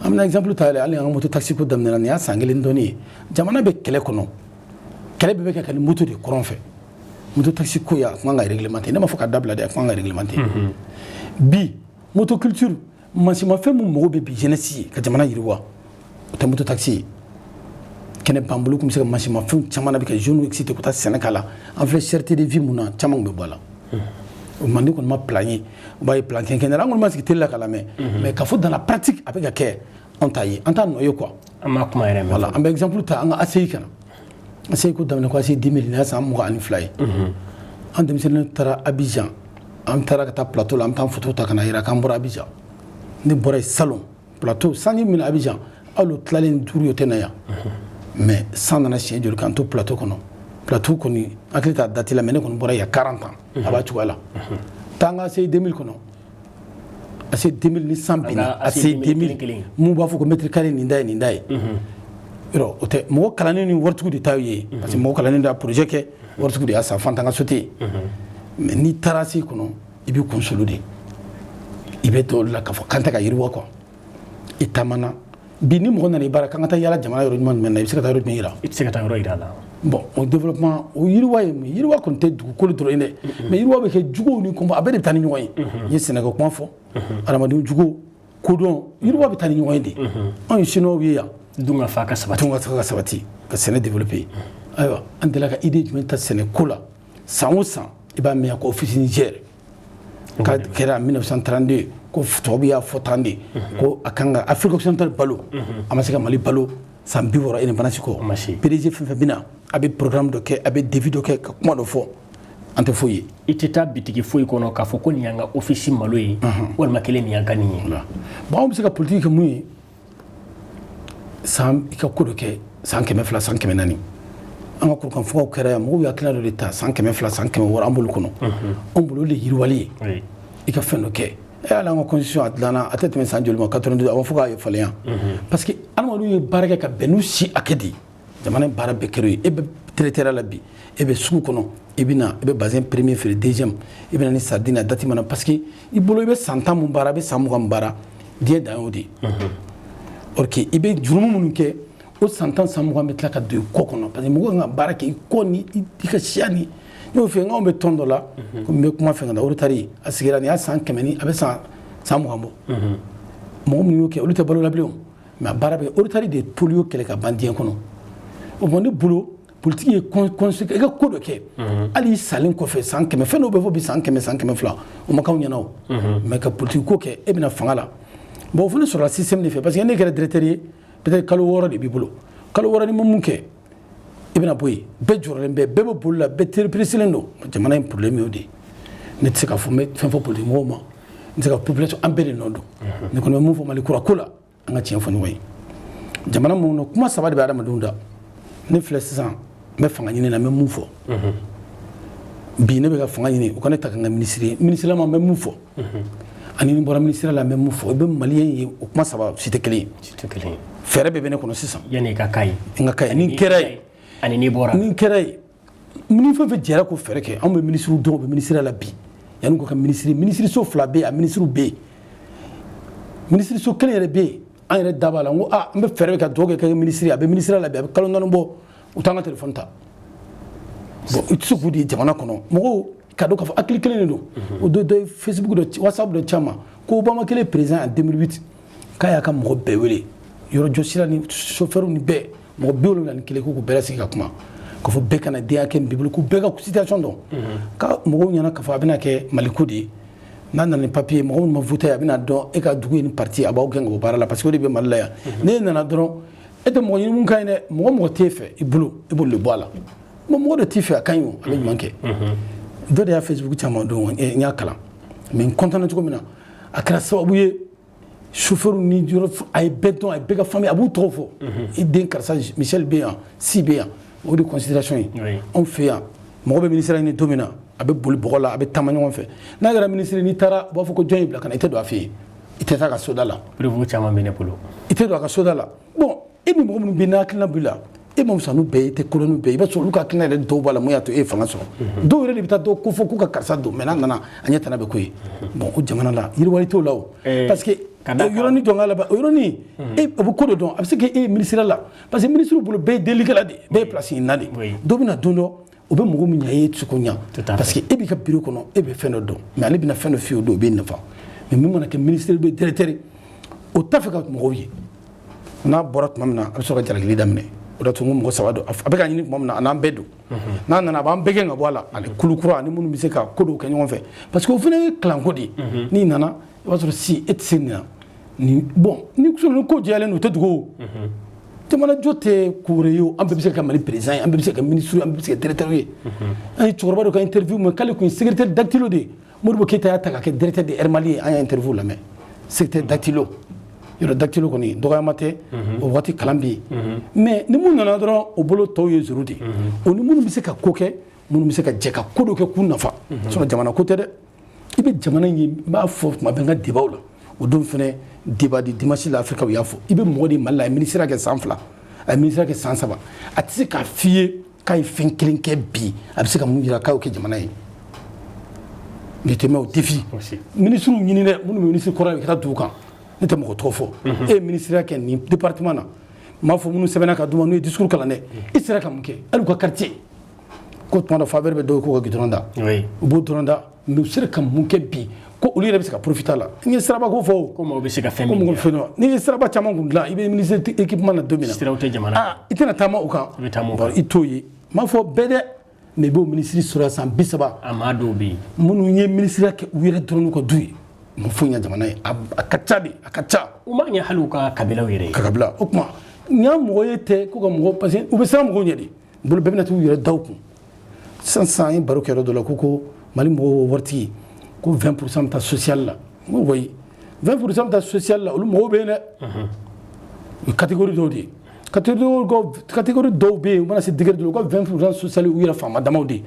An bɛna exemple ta yɛrɛ, hali an ka moto taxi ko daminɛna, nin y'a san kelen dɔɔnin ye. Jamana bɛ kɛlɛ kɔnɔ, kɛlɛ bɛɛ bɛ kɛ ka ni moto de kɔrɔn fɛ. Moto taxi ko ya, a kun kan ka réglementer. Ne m'a fɔ ka dabila dɛ, a kun kan ka réglementer. Bi moto culture, mansimafɛn mun mago bɛ bi jeunesse ye ka jamana yiriwa, o tɛ moto taxi ye. Kɛnɛ b'an bolo, kun bɛ se ka mansimafɛnw caman na bi ka jeunes exciter ka taa sɛnɛ k'a la. An filɛ cherté de vie mun na, caman kun bɛ bɔ a la. O mande kɔni ma plan ye, o b'a ye plan quinquennal, an kɔni ma sigi télé la k'a lamɛn, mais k'a fɔ dans la pratique a bɛ ka kɛ, anw t'a ye, an t'a nɔ ye quoi. An m'a kuma yɛrɛ mɛn. Voilà, an bɛ exemple ta an ka ACI kana. ACI ko daminɛ ko ACI 10 000, nin y'a san 22 ye. An denmisɛnnin taara Abidjan, an taara ka taa plateau la, an bɛ taa photo ta ka na yira k'an bɔra Abidjan. Ne bɔra yen salon, plateau sanji min Abidjan, hali o tilalen duuru ye, o tɛ na yan. Mais san nana siɲɛ joli k'an to plateau kɔnɔ? Plateau kɔni hakili t'a date la, mais ne kɔni bɔra yan 40 ans, a b'a cogoya la. Taa an ka ACI 2000 kɔnɔ, ACI 2000, ni san binna, ACI 2000 mun b'a fɔ ko mètre carré nin da ye, nin da ye, yɔrɔ o tɛ. Mɔgɔ kalannen ni waritigiw de ta ye, parce que mɔgɔ kalannen de y'a projet kɛ, waritigiw de y'a san, fantan ka so tɛ yen. Mais n'i taara ACI kɔnɔ, i b'i kun solo de, i bɛ dɔw la k'a fɔ k'an tɛ ka yiriwa quoi. I taamana bi, ni mɔgɔ nana i bara k'an ka taa yala jamana yɔrɔ ɲuman jumɛn na, i bɛ se ka taa yɔrɔ jumɛn yira? I tɛ se ka taa yɔrɔ yira la. Bon, o développement, o yiriwa ye mun ye? Yiriwa kɔni tɛ dugukolo dɔrɔn ye dɛ, mais yiriwa bɛ kɛ juguw ni kɔnbɔ, a bɛɛ de bɛ taa ni ɲɔgɔn ye. N ye sɛnɛko kuma fɔ, adamadenw jugu, kodɔn, yiriwa bɛ taa ni ɲɔgɔn ye de. Anw ye Chinois ye yan. Dun ka fa ka sabati. Dun ka fa ka sabati, ka sɛnɛ développer. Ayiwa, an delila ka idée jumɛn ta sɛnɛ ko la? San o san i b'a mɛn ko office Niger ka kɛra 1932, ko tubabu y'a fɔ tan de ko a kan ka Afrique occidentale balo. A ma se ka Mali balo san 60 indépendance kɔ. PDG fɛn fɛn bɛ na, a bɛ programme dɔ kɛ, a bɛ devis dɔ kɛ, ka kuma dɔ fɔ, an tɛ foyi ye. I tɛ taa bitigi foyi kɔnɔ k'a fɔ ko nin y'an ka office malo ye, walima kelen nin y'an ka nin ye. Bon, anw bɛ se ka politique kɛ mun ye? San i ka ko dɔ kɛ san 200, san 400, an ka kurukanfugaw kɛra yan, mɔgɔw ye hakilina dɔ de ta san 200, san 600, an b'olu kɔnɔ. Anw bolo, o de ye yiriwali ye. I ka fɛn dɔ kɛ e hali an ka constitution a dilanna a tɛ tɛmɛ san joli ma, 92, a ma fɔ k'a falen yan, parce que adamadenw ye baara kɛ ka bɛn n'u si hakɛ de ye. Jamana in baara bɛɛ kɛra o ye. E bɛ traiteur la bi, e bɛ sugu kɔnɔ, i bɛ na i bɛ bazin premier feere, deuxième, i bɛ na ni sardine, a date mana, parce que i bolo i bɛ san 10 mun baara, i bɛ san 20 mun baara, diɲɛ dan y'o de ye. Or que i bɛ jurumu minnu kɛ, o san 10, san 20 bɛ tila ka don i kɔ kɔnɔ, parce que mɔgɔ kan ka baara kɛ i kɔ ni i ka siya ni. N y'o f'i ye, n k'anw bɛ tɔn dɔ la, komi n bɛ kuma fɛn ka na Rotary, a sigira nin y'a san 100 ni a bɛ san 20 bɔ. Mɔgɔ minnu y'o kɛ, olu tɛ balo la bilen o, mais a baara bɛ. Rotary de ye polio kɛlɛ ka ban diɲɛ kɔnɔ. O bon, ne bolo, politiki ye i ka ko dɔ kɛ hali i salen kɔfɛ san 100, fɛn dɔw bɛ fɔ bi san 100, san 200, o ma k'anw ɲɛna o. Mais ka politiki ko kɛ, e bɛna fanga la, bon, o fana sɔrɔla système de fɛ, parce que ne kɛra directeur ye, peut-être kalo 6 de b'i bolo. Kalo 6, ni ma mun kɛ, i bɛna bɔ yen. Bɛɛ jɔrɔlen bɛ, bɛɛ bɛ boli la, bɛɛ pressélen don. Jamana in problème y'o de ye. Ne tɛ se k'a fɔ n bɛ fɛn fɔ politique mɔgɔw ma, n tɛ se ka population, an bɛɛ de nɔ don. Ne kɔni bɛ mun fɔ Mali kura ko la, an ka tiɲɛ fɔ ɲɔgɔn ye. Jamana mun kɔnɔ, kuma saba de bɛ adamadenw da. Ne filɛ sisan, n bɛ fanga ɲini na, n bɛ mun fɔ bi? Ne bɛ ka fanga ɲini, u ka ne ta ka n ka minisiri ye. Minisiri ma, n bɛ mun fɔ? Ani ni bɔra minisiri la, n bɛ mun fɔ? I bɛ maliyɛn ye, o kuma saba si tɛ kelen ye. Si tɛ kelen ye. Fɛɛrɛ bɛɛ bɛ ne kɔnɔ sisan. Yanni i ka k'a ye. N ka k'a ye, ni n kɛra ye. Ani n'i bɔra. Ni n kɛra ye, ni fɛn fɛn jɛra k'o fɛɛrɛ kɛ. Anw bɛ minisiriw dɔn, u bɛ minisiriya la bi. Yanni k'u ka minisiri, minisiriso fila bɛ yen, a minisiriw bɛ yen, minisiriso kelen yɛrɛ bɛ yen, an yɛrɛ da b'a la. N ko aa, n bɛ fɛɛrɛ ka dugawu kɛ ka kɛ minisiri, a bɛ minisiriya la bi, a bɛ kalo 4 bɔ, u t'an ka telefɔni ta. Bon, i tɛ se k'u di jamana kɔnɔ mɔgɔw ka dɔn k'a fɔ hakili kelen de don. O dɔ ye Facebook dɔ, WhatsApp dɔ caman ko Obama kelen président en 2008, k'a y'a ka mɔgɔ bɛɛ wele, yɔrɔjɔsira ni chauffeur ni bɛɛ, mɔgɔ 71, ko k'u bɛɛ lasigi ka kuma, k'a fɔ bɛɛ kana den hakɛ min b'i bolo, k'u bɛɛ ka situation dɔn, ka mɔgɔw ɲɛna k'a fɔ a bɛna kɛ Maliko de ye. N'a nana ni papier, mɔgɔ minnu ma voté, a bɛna dɔn e ka dugu ye ni parti, a b'aw gɛn ka bɔ baara la, parce que o de bɛ Mali la yan. N'e nana dɔrɔn, e tɛ mɔgɔ ɲini mun ka ɲi dɛ, mɔgɔ mɔgɔ t'e fɛ i bolo, i b'olu de bɔ a la. Bon, mɔgɔ dɔ t'i fɛ, a ka ɲi o, a bɛ ɲuman kɛ. Dɔ de y'a Facebook caman don, n y'a kalan, mais n content cogo min na, a kɛra sababu ye chauffeur ni yɔrɔ, a ye bɛɛ dɔn, a ye bɛɛ ka famille, a b'u tɔgɔ fɔ, i den karisa Michel bɛ yan, si bɛ yan. O de considération ye. Anw fɛ yan, mɔgɔ bɛ ministère ɲini don min na, a bɛ boli bɔgɔ la, a bɛ taama ɲɔgɔn fɛ. N'a kɛra ministre, n'i taara, u b'a fɔ ko jɔn y'i bila ka na? I tɛ don a fɛ yen, i tɛ taa ka soda la. Preuve caman bɛ ne bolo. I tɛ don a ka soda la. Bon, e ni mɔgɔ minnu bɛ n'a hakilina b'i la, e ma fisa n'u bɛɛ ye, i tɛ kodɔn n'u bɛɛ ye. I b'a sɔrɔ olu ka hakilina yɛrɛ dɔw b'a la, mun y'a to e ye fanga sɔrɔ? Dɔw yɛrɛ de bɛ taa dɔw ko fɔ k'u ka karisa don, mais n'a nana, a ɲɛ tana bɛ ko ye. Bon, o jamana la, yiriwali t'o la o, parce que yɔrɔnin dɔn k'a laban, o yɔrɔnin e o bɛ ko dɔ dɔn, a bɛ se k'e ye minisiriya la, parce que minisiriw bolo, bɛɛ ye delikɛla de ye, bɛɛ ye place ɲinina de ye. Dɔ bɛ na don dɔ, o bɛ mɔgɔ min ɲɛ, e tɛ se k'o ɲɛ, parce que e b'i ka bureau kɔnɔ, e bɛ fɛn dɔ dɔn, mais ale bɛna fɛn dɔ f'i ye, o don o b'i nafa. Mais min mana kɛ ministre bɛ directeur, o t'a fɛ ka mɔgɔw ye. N'a bɔra tuma min na, a bɛ sɔrɔ ka jalakili daminɛ. O de to n ko mɔgɔ saba don. A bɛ ka ɲini tuma min na, a n'an bɛɛ don. N'a nana, a b'an bɛɛ gɛn ka bɔ a la, ani kulu kura ani minnu bɛ se ka ko dɔw kɛ ɲɔgɔn fɛ, parce que o fana ye kalanko de ye. N'i nana, i b'a sɔrɔ si e tɛ se nin na ni. Bon, ni ni ko jɛlen don, o tɛ dogo o. Jamana jɔ tɛ ko wɛrɛ ye o. An bɛɛ bɛ se ka kɛ Mali président ye, an bɛɛ bɛ se ka kɛ ministre ye, an bɛɛ bɛ se ka kɛ directeur ye. An ye cɛkɔrɔba dɔ ka interview mɛn k'ale tun ye secrétaire dactylo de ye. Modibo Keyita y'a ta ka kɛ directeur de Air Mali ye. An y'a interview lamɛn, secrétaire dactylo. Yɔrɔ dactylo kɔni dɔgɔyama tɛ, o waati kalan bɛ yen. Mais ni mun nana dɔrɔn, o bolo tɔw ye zéro de ye. O ni minnu bɛ se ka ko kɛ, minnu bɛ se ka jɛ ka ko dɔ kɛ k'u nafa, sinon jamana ko tɛ dɛ. I bɛ jamana in ye, n b'a fɔ tuma bɛɛ n ka débat la, o don fɛnɛ débat di dimanche la Afrique, u y'a fɔ, i bɛ mɔgɔ de Mali la, a ye minisiriya kɛ san 2, a ye minisiriya kɛ san 3, a tɛ se k'a f'i ye k'a ye fɛn kelen kɛ bi, a bɛ se ka mun jira k'a y'o kɛ jamana ye. Ne tɛ mɛn o défi. Minisiriw ɲini dɛ, minnu bɛ minisiri kɔrɔ ye ka taa dugu kan, ne tɛ mɔgɔ tɔgɔ fɔ. E ye minisiriya kɛ nin département na, n m'a fɔ minnu sɛbɛnna ka d'u ma, n'u ye discours kalan dɛ, i sera ka mun kɛ hali u ka quartier ko? Tuma dɔ faveur bɛ dɔw ye k'u ka goudron da, u b'o dɔrɔn da, mais u sera ka mun kɛ bi ko olu yɛrɛ bɛ se ka profiter a la? N ye siraba ko fɔ o. Ko maaw bɛ se ka fɛn ko min mɔgɔ kɛ. fɛn dɔ, n'i ye siraba caman kun dilan, i bɛ ministre équipement na don min na, Siraw tɛ jamana. Ah, i tɛna taama o kan. I bɛ taama o kan. Bon, i t'o ye, n m'a fɔ bɛɛ dɛ, mais i b'o minisiri sɔrɔ yan san 30. A maa dɔw bɛ yen. Minnu ye minisiriya kɛ u yɛrɛ dɔrɔn n'u ka du ye, u ma foyi ɲɛ jamana ye. A ka ca de, a ka ca. U m'a ɲɛ hali u ka kabilaw yɛrɛ ye. Ka kabila o tuma nin y'a mɔgɔ ye tɛ ko ka mɔgɔ, parce que u bɛ siran mɔgɔw ɲɛ de bolo, bɛɛ bɛna t'u yɛrɛ da u kun. Sisan sisan, an ye baro kɛ yɔrɔ dɔ la, ko Mali mɔgɔw waritigi ko 20% bɛ taa social la. N ko oui, 20% bɛ taa social la, olu mɔgɔw bɛ yen dɛ. O ye catégorie dɔw de ye. Catégorie dɔw bɛ yen, u mana se degré dɔ la, u ka 20% social, u yɛrɛ faama damaw de ye.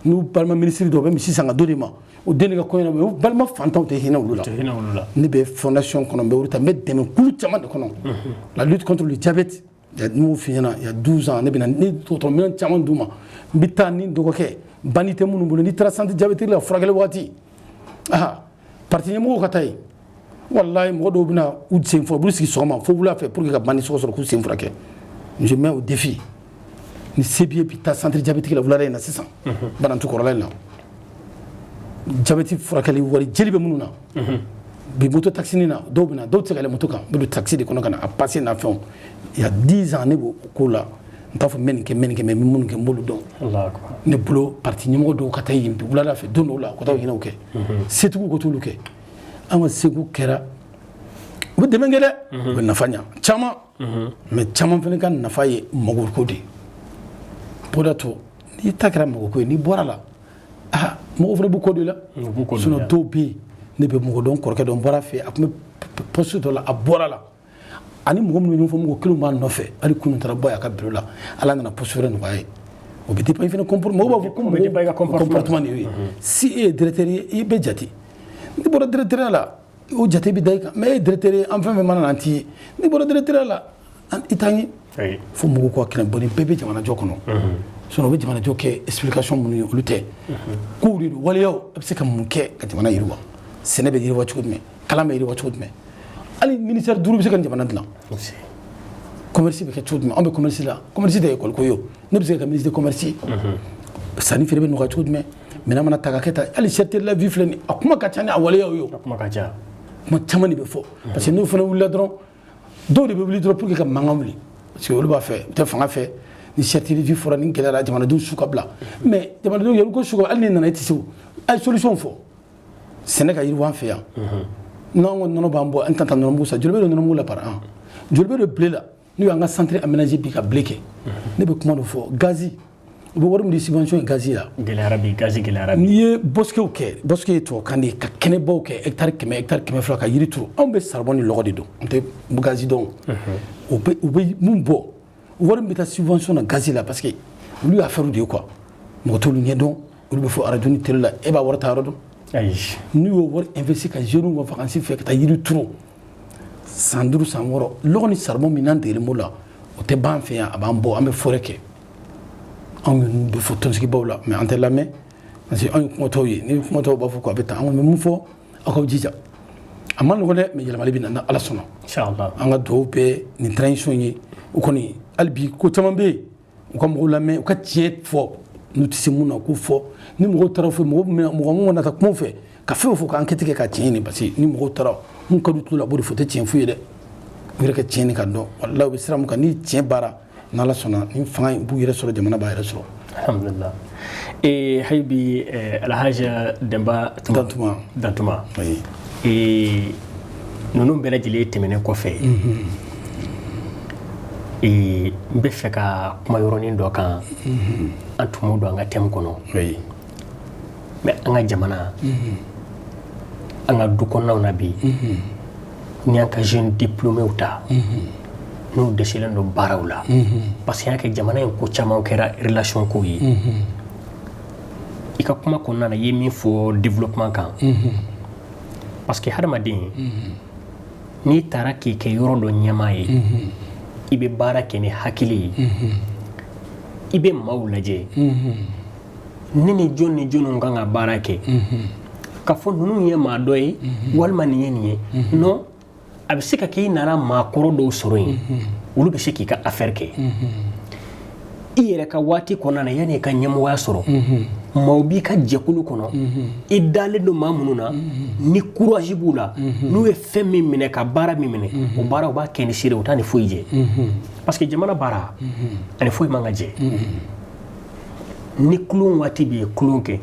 N'u balima minisiri dɔw bɛ misi san ka d'o de ma, o den de ka kɔɲɔ, mais u balima fantanw tɛ hinɛ olu la. Tɛ hinɛ olu la. Ne bɛ fondation kɔnɔ, n bɛ olu ta, n bɛ dɛmɛ kulu caman de kɔnɔ. La lutte contre le diabète, n m'o f'i ɲɛna, il y a 12 ans, ne bɛ na ne dɔgɔtɔrɔ minɛn caman d'u ma. N bɛ taa ni n dɔgɔkɛ bandi tɛ minnu bolo, n'i taara centre diabétique la furakɛli waati, aha, parti ɲɛmɔgɔw ka taa yen, walayi, mɔgɔ dɔw bɛna u sen fɔ, u b'u sigi sɔgɔma fo wula fɛ pour que ka bandi sɔgɔ sɔrɔ k'u sen furakɛ. Je mets au défi, ni se b'i ye bi, taa centre diabétique la wulada in na sisan, Banantu kɔrɔla in na, diabète furakɛli wari jeli bɛ minnu na bi, moto taxi na, dɔw bɛ na, dɔw tɛ se ka yɛlɛ moto kan, n bɛ don taxi de kɔnɔ ka na a passe n'a fɛnw. Il y a 10 ans, ne b'o ko la. N t'a fɔ n bɛ nin kɛ, n bɛ nin kɛ, mais n bɛ minnu kɛ, n b'olu dɔn. Allahu akbar. Ne bolo, parti ɲɛmɔgɔ dɔw ka taa yen bi wulada fɛ don dɔw la, ka taa hinɛw kɛ, setigiw ka t'olu kɛ. An ka segu kɛra, u bɛ dɛmɛ kɛ dɛ, u bɛ nafa ɲa caman, mais caman fana ka nafa ye magoko de ye. O de to n'i ta kɛra magoko ye, n'i bɔra la, ah, mɔgɔw fana b'u kɔ don i la. U b'u kɔ don i Sinon la. dɔw bɛ yen, ne bɛ mɔgɔ dɔn, kɔrɔkɛ dɔ n bɔra fɛ, a tun bɛ poste dɔ la, a bɔra la, ani mɔgɔ minnu bɛ ɲɔgɔn fɔ, mɔgɔ kelenw b'a nɔfɛ. Hali kunun taara bɔ a ka bureau la, Ala nana poste wɛrɛ nɔgɔya ye. O bɛ dépend i fana comportement. Mɔgɔw b'a fɔ ko O bɛ dépend i ka comportement. Comportement de y'o ye. Si e ye directeur ye, i bɛ jate. N'i bɔra directeur la, o jate bɛ da i kan. Mais e ye directeur ye, an fɛn fɛn mana na, an t'i ye. N'i bɔra directeur la, i t'an ye. Fo mɔgɔw ka kɛnɛ bɔ, nin bɛɛ bɛ jamanajɔ kɔnɔ. Sinon u bɛ jamanajɔ kɛ explication minnu ye, olu tɛ kow de don, waleyaw. A bɛ se ka mun kɛ ka jamana yiriwa? Sɛnɛ bɛ yiriwa cogo jumɛn? Kalan bɛ yiriwa cogo jumɛn? Hali ministère 5 bɛ se ka nin jamana dilan. Commerce bɛ kɛ cogo jumɛn? Anw bɛ commerce la, commerce tɛ école ko ye o. Ne bɛ se ka kɛ ministre de commerce ye. Sanni feere bɛ nɔgɔya cogo jumɛn? Minɛn mana ta ka kɛ tan, hali cherté de la vie filɛ nin ye, a kuma ka ca ni a waleyaw ye o. A kuma ka ca. Kuma caman de bɛ fɔ, parce que n'o fana wulila dɔrɔn, dɔw de bɛ wuli dɔrɔn pour que ka mankan wuli, parce que olu b'a fɛ, u tɛ fanga fɛ. Ni cherté de vie fɔra, ni gɛlɛyara, jamanadenw su ka bila. Mais jamanadenw yɛrɛ ko su ka, hali n'i nana, i tɛ se o. A ye solution fɔ, sɛnɛ ka yiriwa an fɛ yan. N'an ko nɔnɔ b'an bɔ, an tan taa nɔnɔmugu san, joli bɛ don nɔnɔmugu la par an, joli bɛ don blé la. N'u y'an ka centre aménagé bi ka blé kɛ, ne bɛ kuma dɔ fɔ, gazi, u bɛ wari min di subvention ye gazi la. Gɛlɛyara bi, gazi gɛlɛyara bi. N'i ye bosquetw kɛ, bosquet ye tubabukan de ye, ka kɛnɛbaw kɛ, hectare 100, hectare 200, ka yiri turu. Anw bɛ charbon ni lɔgɔ de dɔn, an tɛ gazi dɔn. U bɛ mun bɔ, wari min bɛ taa subvention na gazi la, parce que olu ye affaire de ye quoi, mɔgɔ t'olu ɲɛdɔn. Olu bɛ fɔ radio ni télé la, e b'a wari ta yɔrɔ dɔn. Ayi. N'u y'o wari investi ka jeunes ka vacances fɛ ka taa yiri turu, san 5, san 6, lɔgɔ ni charbon min n'an degelen b'o la, o tɛ ban an fɛ yan, a b'an bɔ, an bɛ forêt kɛ. Anw ninnu bɛ fɔ tɔnsigibaw la, mais an tɛ lamɛn, parce que anw ye kumatɔw ye. Ni kumatɔw b'a fɔ ko a bɛ tan, an kɔni bɛ mun fɔ, aw k'aw jija. A ma nɔgɔn dɛ, mais yɛlɛmali bɛ na ni Ala sɔnna. Inshallah. An ka dugawu bɛɛ nin transition ye. U kɔni, hali bi ko caman bɛ yen, u ka mɔgɔw lamɛn, u ka tiɲɛ fɔ. N'u tɛ se mun na, u k'u fɔ. Ni mɔgɔw taara fɔ mɔgɔ mɔgɔ mun mana taa kuma fɛ ka fɛn o fɔ, ka enquête kɛ ka tiɲɛ ɲini, parce que ni mɔgɔw taara mun ka d'u tulo la, a b'o de fɔ, o tɛ tiɲɛ f'u ye dɛ. U yɛrɛ ka tiɲɛ ɲini ka dɔn. Walahi, u bɛ sira mun kan, ni tiɲɛ baara, n'Ala sɔnna, ni fanga in b'u yɛrɛ sɔrɔ, jamana b'a yɛrɛ sɔrɔ. Alhamdulillah. Hali bi, Alhaji Denba Tuma. Dantuma. Dantuma. Oui. Ninnu bɛɛ lajɛlen tɛmɛnen kɔfɛ, n bɛ fɛ ka kuma yɔrɔnin dɔ kan. An tun b'o don an ka thème kɔnɔ. Mais an ka jamana, an ka du kɔnɔnaw na bi, ni an ka jeunes diplômés ta, n'u dɛsɛlen don baaraw la, parce que an y'a kɛ jamana in ko caman kɛra relation kow ye. I ka kuma kɔnɔna na, i ye min fɔ développement kan, parce que hadamaden, n'i taara k'i kɛ yɔrɔ dɔ ɲɛmaa ye, i bɛ baara kɛ ni hakili ye, i bɛ maaw lajɛ, ne ni jɔn ni jɔnw kan ka baara kɛ, ka fɔ ninnu ye maa dɔ ye walima nin ye nin ye. Non, a bɛ se ka kɛ i nana maakɔrɔ dɔw sɔrɔ yen, olu bɛ se k'i ka affaire kɛ. I yɛrɛ ka waati kɔnɔna na, yanni i ka ɲɛmɔgɔya sɔrɔ, maaw b'i ka jɛkulu kɔnɔ, i dalen don maa minnu na, ni courage b'u la, n'u ye fɛn min minɛ ka baara min minɛ, o baara u b'a kɛ ni seere, u t'a ni foyi jɛ, parce que jamana baara ani foyi man ka jɛ. Ni kulon waati bɛ yen, kulon kɛ,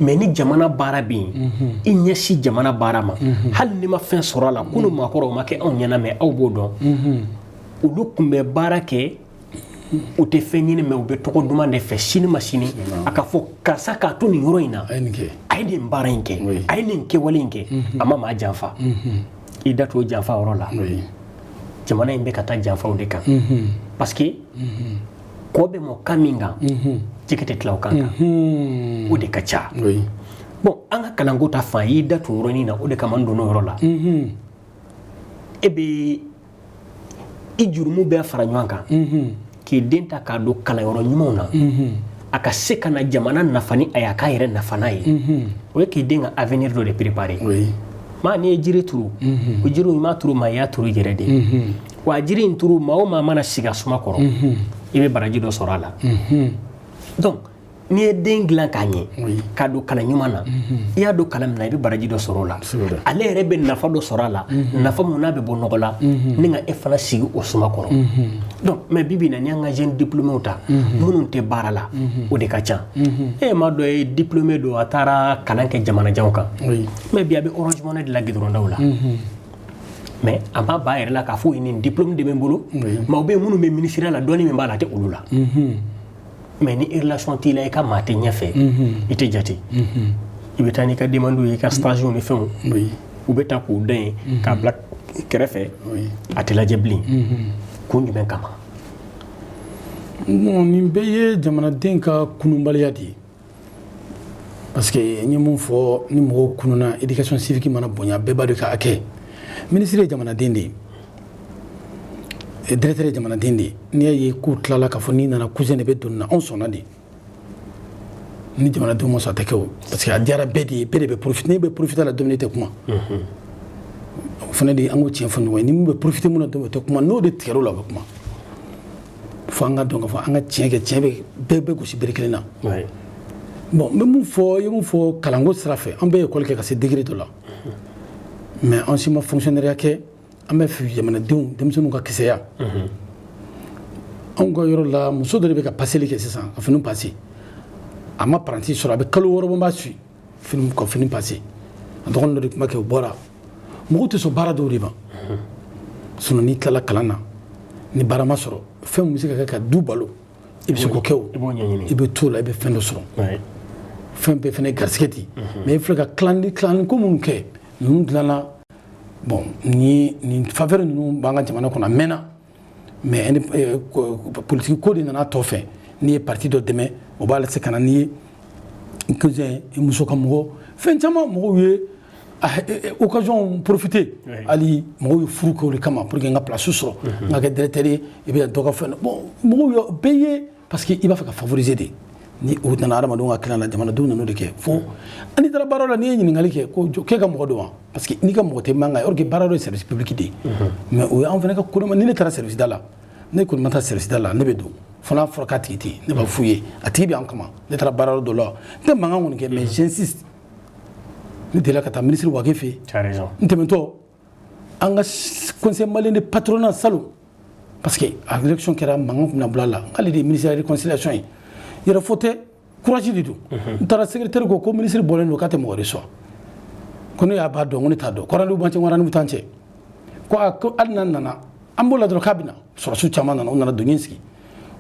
mais ni jamana baara bɛ yen, i ɲɛsin jamana baara ma, hali n'i ma fɛn sɔrɔ a la. Kunun maakɔrɔw ma kɛ anw ɲɛna, mais aw b'o dɔn, olu tun bɛ baara kɛ, u tɛ fɛn ɲini, mais u bɛ tɔgɔ duman de fɛ. Sini ma sini, a ka fɔ karisa k'a to nin yɔrɔ in na, A ye nin kɛ. A ye nin baara in kɛ, Oui. a ye nin kɛwale in kɛ, a ma maa janfa. I da t'o janfa yɔrɔ la. Oui. Jamana in bɛ ka taa janfaw de kan, parce que kɔ bɛ mɔ kan min kan, jɛgɛ tɛ tila o kan kan, o de ka ca. Bon, an ka kalanko ta fan, y'i da to yɔrɔnin na, o de kama n donna o yɔrɔ la. E bɛ i jurumu bɛɛ fara ɲɔgɔn kan k'i den ta k'a don kalanyɔrɔ ɲumanw na, a ka se ka na jamana nafa ni a ye, a k'a yɛrɛ nafa n'a ye, o ye k'i den ka avenir dɔ de préparer. Maa, n'i ye jiri turu, o jiri i m'a turu maa, i y'a turu i yɛrɛ de ye. Wa jiri in turu, maa o maa mana sigi a suma kɔrɔ, i bɛ baraji dɔ sɔrɔ a la. Donc n'i ye den dilan k'a ɲɛ, k'a don kalan ɲuman na, i y'a don kalan min na, i bɛ baraji dɔ sɔrɔ o la. Ale yɛrɛ bɛ nafa dɔ sɔrɔ a la, nafa mun n'a bɛ bɔ nɔgɔ la, ni ka e fana sigi o suma kɔrɔ. Donc mais bi bi in na, n'i y'an ka jeune diplômés ta, minnu tɛ baara la, o de ka ca. E ma dɔ ye, diplômé don, a taara kalan kɛ jamanajanw kan, mais bi a bɛ Orange Money de la gidɔrɔndaw la. Mais a ma ba yɛrɛ la k'a fɔ nin diplôme de bɛ n bolo. Maaw bɛ yen minnu bɛ ministère la, dɔɔni min b'a la, a tɛ olu la. Mais ni relation t'i la, i ka maa tɛ ɲɛfɛ, i tɛ jate. I bɛ taa n'i ka demande ye, i ka stage ni fɛnw, u bɛ taa k'u dan yen k'a bila kɛrɛfɛ, a tɛ lajɛ bilen. Kun jumɛn kama? Bon, nin bɛɛ ye jamanaden ka kununbaliya de ye, parce que n ye mun fɔ, ni mɔgɔw kununa, éducation civique mana bonya, bɛɛ b'a dɔn ka hakɛ. Ministre ye jamanaden de ye, directeur ye jamanaden de ye. N'i y'a ye k'u tilala k'a fɔ n'i nana, cousin de bɛ don na, anw sɔnna de. Ni jamanadenw ma sɔn, a tɛ kɛ o, parce que a diyara bɛɛ de ye, bɛɛ de bɛ profiter. N'e bɛ profiter la don min, e tɛ kuma. O fana de, an k'o tiɲɛ fɔ ɲɔgɔn ye. Ni min bɛ profiter mun na don min, o tɛ kuma. N'o de tigɛr'o la, o bɛ kuma. Fo an ka dɔn k'a fɔ an ka tiɲɛ kɛ, tiɲɛ bɛ bɛɛ bɛ gosi bere kelen na. Bon, n bɛ mun fɔ, i ye mun fɔ kalanko sira fɛ, an bɛɛ ye école kɛ ka se degré dɔ la, mais an si ma fonctionnaire kɛ. An bɛ fɛ jamanadenw, denmisɛnninw ka kisɛya. Anw ka yɔrɔ la, muso dɔ de bɛ ka paseli kɛ sisan, ka fini passer. A ma paranti sɔrɔ, a bɛ kalo 6 bɔ, n b'a suit fini ka fini passer. A dɔgɔnin dɔ de tun b'a kɛ, o bɔra. Mɔgɔw tɛ sɔn baara dɔw de ma. Sinon n'i tilala kalan na, ni baara ma sɔrɔ, fɛn min bɛ se ka kɛ ka du balo, i bɛ se k'o kɛ o. I b'o ɲɛɲini. I bɛ t'o la, i bɛ fɛn dɔ sɔrɔ. Fɛn bɛɛ fana ye garisɛgɛ di. Mais i filɛ ka tilani tilani ko minnu kɛ, ninnu dilanna. Bon, ni nin faveur ninnu b'an ka jamana kɔnɔ, a mɛnna, mais politique ko de nana tɔ fɛ. N'i ye parti dɔ dɛmɛ, o b'a lase ka na n'i ye i cousin, i muso ka mɔgɔ, fɛn caman. Mɔgɔw ye occasion profiter. Hali mɔgɔw ye furu kɛ o de kama, pour que n ka place sɔrɔ, n ka kɛ directeur ye, i bɛ dɔ ka fɛn. Bon, mɔgɔw ye bɛɛ ye, parce que i b'a fɛ ka favoriser de. Ni o nana adamadenw ka kilan na, jamanadenw nana o de kɛ. Fo n'i taara baara la, n'i ye ɲininkali kɛ ko k'e ka mɔgɔ don wa, parce que n'i ka mɔgɔ tɛ man kan, or que baara dɔ ye service public de ye. Mais o ye anw fana ka ko. Ni ne taara service da la, ne kɔni ma taa service da la, ne bɛ don fo n'a fɔra k'a tigi tɛ yen, ne b'a f'u ye a tigi bɛ an kama. Ne taara baara dɔ la, n tɛ mankan kɔni kɛ, mais j'insiste. Ne delila ka taa ministre Wage fɛ yen. Tu as raison. N tɛmɛtɔ an ka Conseil malien de patronat salon, parce que a élection kɛra, mankan tun bɛna bila a la, k'ale de ye ministre de la réconciliation ye. Yɛrɛ fɔ tɛ, courage de don. N taara, secrétaire ko ko ministre bɔlen don, k'a tɛ mɔgɔ reçoit, ko ne y'a b'a dɔn, ko ne t'a dɔn, ko rendez-vous b'an cɛ, ko rendez-vous t'an cɛ, ko a ko hali n'a nana, an b'o la dɔrɔn k'a bɛ na. Sɔrɔsiw caman nana, u nana don sigi,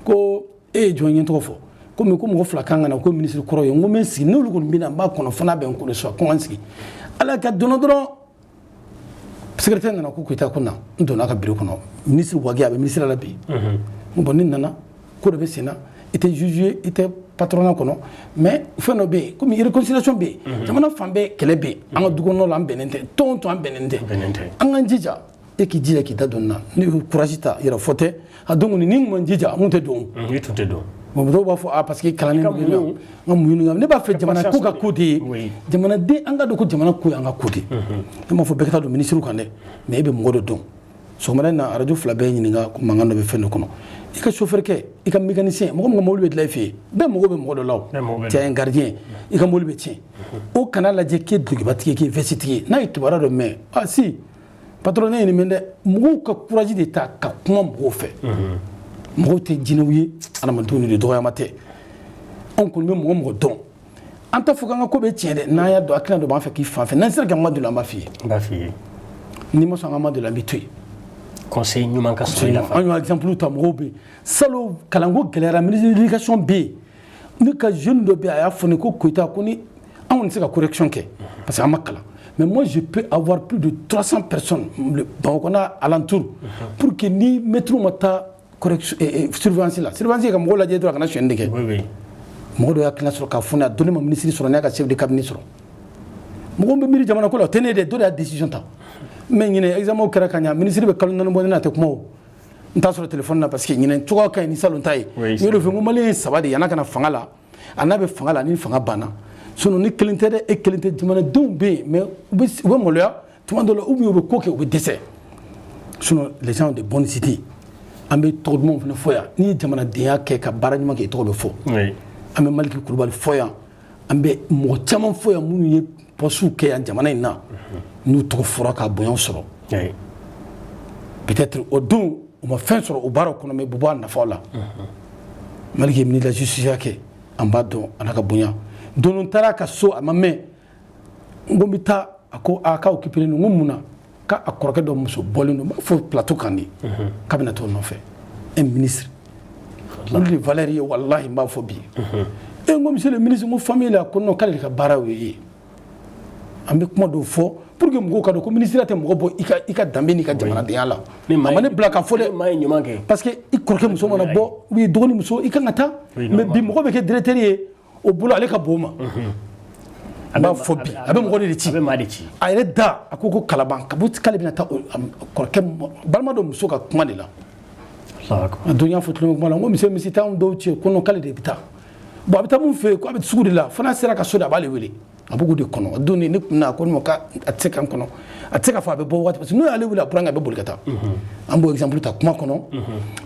ko e ye jɔn ye? Tɔgɔ fɔ komi ko mɔgɔ fila kan ka na, ko ministre kɔrɔ ye. N ko n bɛ n sigi, n'olu kɔni bɛ na, n b'a kɔnɔ fo n'a bɛ n ko reçoit, ko n ka n sigi. Ala ka donna dɔrɔn, secrétaire nana ko Koyita, ko na. N donna a ka bureau kɔnɔ, ministre Wage, a bɛ ministre la bi. N ko bon, ne nana, ko dɔ bɛ sen na, i tɛ juge ye, i tɛ patronat kɔnɔ, mais fɛn dɔ bɛ yen, komi réconciliation bɛ yen, jamana fan bɛɛ kɛlɛ bɛ yen, an ka du kɔnɔnaw la, an bɛnnen tɛ, tɔn o tɔn, an bɛnnen tɛ. Bɛnnen tɛ. An k'an jija, e k'i jija k'i da don nin na. Ne ye courage ta, yɛrɛ fɔ tɛ a don kɔni, ni n ma jija, mun tɛ don. I tun tɛ don. Bon, dɔw b'a fɔ ah, parce que kalannen ka don, n ka muɲu, ne b'a fɛ jamana ko ka ko de ye. Jamanaden, an ka dɔn ko jamana ko ye an ka ko de ye. Ne m'a fɔ bɛɛ ka taa don ministre kan dɛ, mais e bɛ mɔgɔ dɔ dɔn. Sɔgɔmada in na, arajo fila bɛɛ ɲininka ko mankan dɔ bɛ fɛn dɔ kɔnɔ. I ka chauffeur kɛ, i ka mécanicien, mɔgɔ min ka mobili bɛ dilan i fɛ yen, bɛɛ mago bɛ mɔgɔ dɔ la. O Bɛɛ mago bɛ. Tu es un gardien, i ka mobili bɛ tiɲɛ, o kana lajɛ k'e dulokibatigi ye, k'e veste tigi ye. N'a ye kibaruya dɔ mɛn, ah si patron, ne ye nin mɛn dɛ. Mɔgɔw ka courage de ta ka kuma mɔgɔw fɛ. Mɔgɔw tɛ jinɛw ye, adamadenw de, dɔgɔyama tɛ. Anw kɔni bɛ mɔgɔ mɔgɔ dɔn, an t'a fɔ k'an ka ko bɛ tiɲɛ dɛ. N'an y'a dɔn hakilina dɔ b'an fɛ k'i fan fɛ, n'an sera k'an ma don, an b'a f'i ye. N b'a f'i ye. N'i ma sɔn an ka ma don, an bɛ to yen. Conseil ɲuman ka sɔrɔ i la. An y'o exemple ta, mɔgɔw bɛ yen. Salon, kalanko gɛlɛyara, ministre de l'éducation bɛ yen. Ne ka jeune dɔ bɛ yen, a y'a fɔ ne ko Koyita, ko ni an kɔni tɛ se ka correction kɛ parce que an ma kalan, Mais moi, je peux avoir plus de 300 personnes Bamakɔ n'a alentour pour que ni métro ma taa correction, surveillance la, surveillance ka mɔgɔw lajɛ dɔrɔn, a kana sonyɛni de kɛ. Mɔgɔ dɔ y'a hakilina sɔrɔ k'a fɔ ne, a don ne ma ministre sɔrɔ, ne y'a ka chef de cabinet sɔrɔ. Mɔgɔw bɛ miiri jamana ko la, o tɛ ne ye dɛ, dɔ de y'a décision ta. Mais ɲinɛ, examen kɛra ka ɲa, ministre bɛ kalo 4 bɔ, ne n'a tɛ kuma, o n t'a sɔrɔ téléphone na, parce que ɲinɛ cogoya ka ɲi ni salon ta ye. N y'o de fɔ, n ko malien ye saba de ye: a n'a kana fanga la, a n'a bɛ fanga la, ni fanga banna. Sinon ni kelen tɛ dɛ, e kelen tɛ, jamanadenw bɛ yen, mais u bɛ maloya tuma dɔ la, ou bien u bɛ ko kɛ, u bɛ dɛsɛ. Sinon les gens ont de bonnes idées. An bɛ tɔgɔ dumanw fana fɔ yan. N'i ye jamanadenya kɛ ka baara ɲuman kɛ, i tɔgɔ bɛ fɔ. An bɛ Maliki Kulubali fɔ yan, an bɛ mɔgɔ caman fɔ yan minnu ye postew kɛ yan jamana in na, n'u tɔgɔ fɔra ka bonyaw sɔrɔ. Peut-être o don u ma fɛn sɔrɔ o baaraw kɔnɔ, mais u bɛ bɔ a nafaw la. Maliki ye ministre de la justice kɛ, an b'a dɔn, a n'a ka bonya. Don dɔ n taara a ka so, a ma mɛn, n ko n bɛ taa, a ko a k'a occupé don. N ko mun na? K'a kɔrɔkɛ dɔ muso bɔlen don, n b'a fɔ plateau kan de, k'a bɛna t'o nɔfɛ. Un ministre, olu de valeur ye, walahi, n b'a fɔ bi. E, n ko monsieur le ministre, n ko famille la, ko non, k'ale de ka baara y'o ye. An bɛ kuma dɔw fɔ pour que mɔgɔw ka dɔn ko ministre tɛ mɔgɔ bɔ i ka danbe n'i ka jamanadenya la. A ma ne bila ka fɔ dɛ. Maa ye ɲuman kɛ. Parce que i kɔrɔkɛ muso mana bɔ ou bien i dɔgɔnin muso, i kan ka taa. Mais bi, mɔgɔ bɛ kɛ directeur ye, o bolo ale ka bon o ma. N b'a fɔ bi, a bɛ mɔgɔ de ci. A bɛ maa de ci. A yɛrɛ da, a ko ko Kalaban k'ale bɛna taa kɔrɔkɛ balima dɔ muso ka kuma de la. A don y'a fɔ tulonkɛ kuma la, n ko monsieur, misi t'anw dɔw ci, ko non, k'ale de bɛ taa. Bon, a bɛ taa mun fɛ yen? Ko a bɛ sugu de la, fo n'a sera ka so de, a b'ale wele, a b'o de kɔnɔ. A don ne kun na, a ko ne ma k'a tɛ se k'an kɔnɔ, a tɛ se k'a fɔ a bɛ bɔ waati, parce que n'o y'ale wele, a burankɛ, a bɛ boli ka taa. An b'o exemple ta kuma kɔnɔ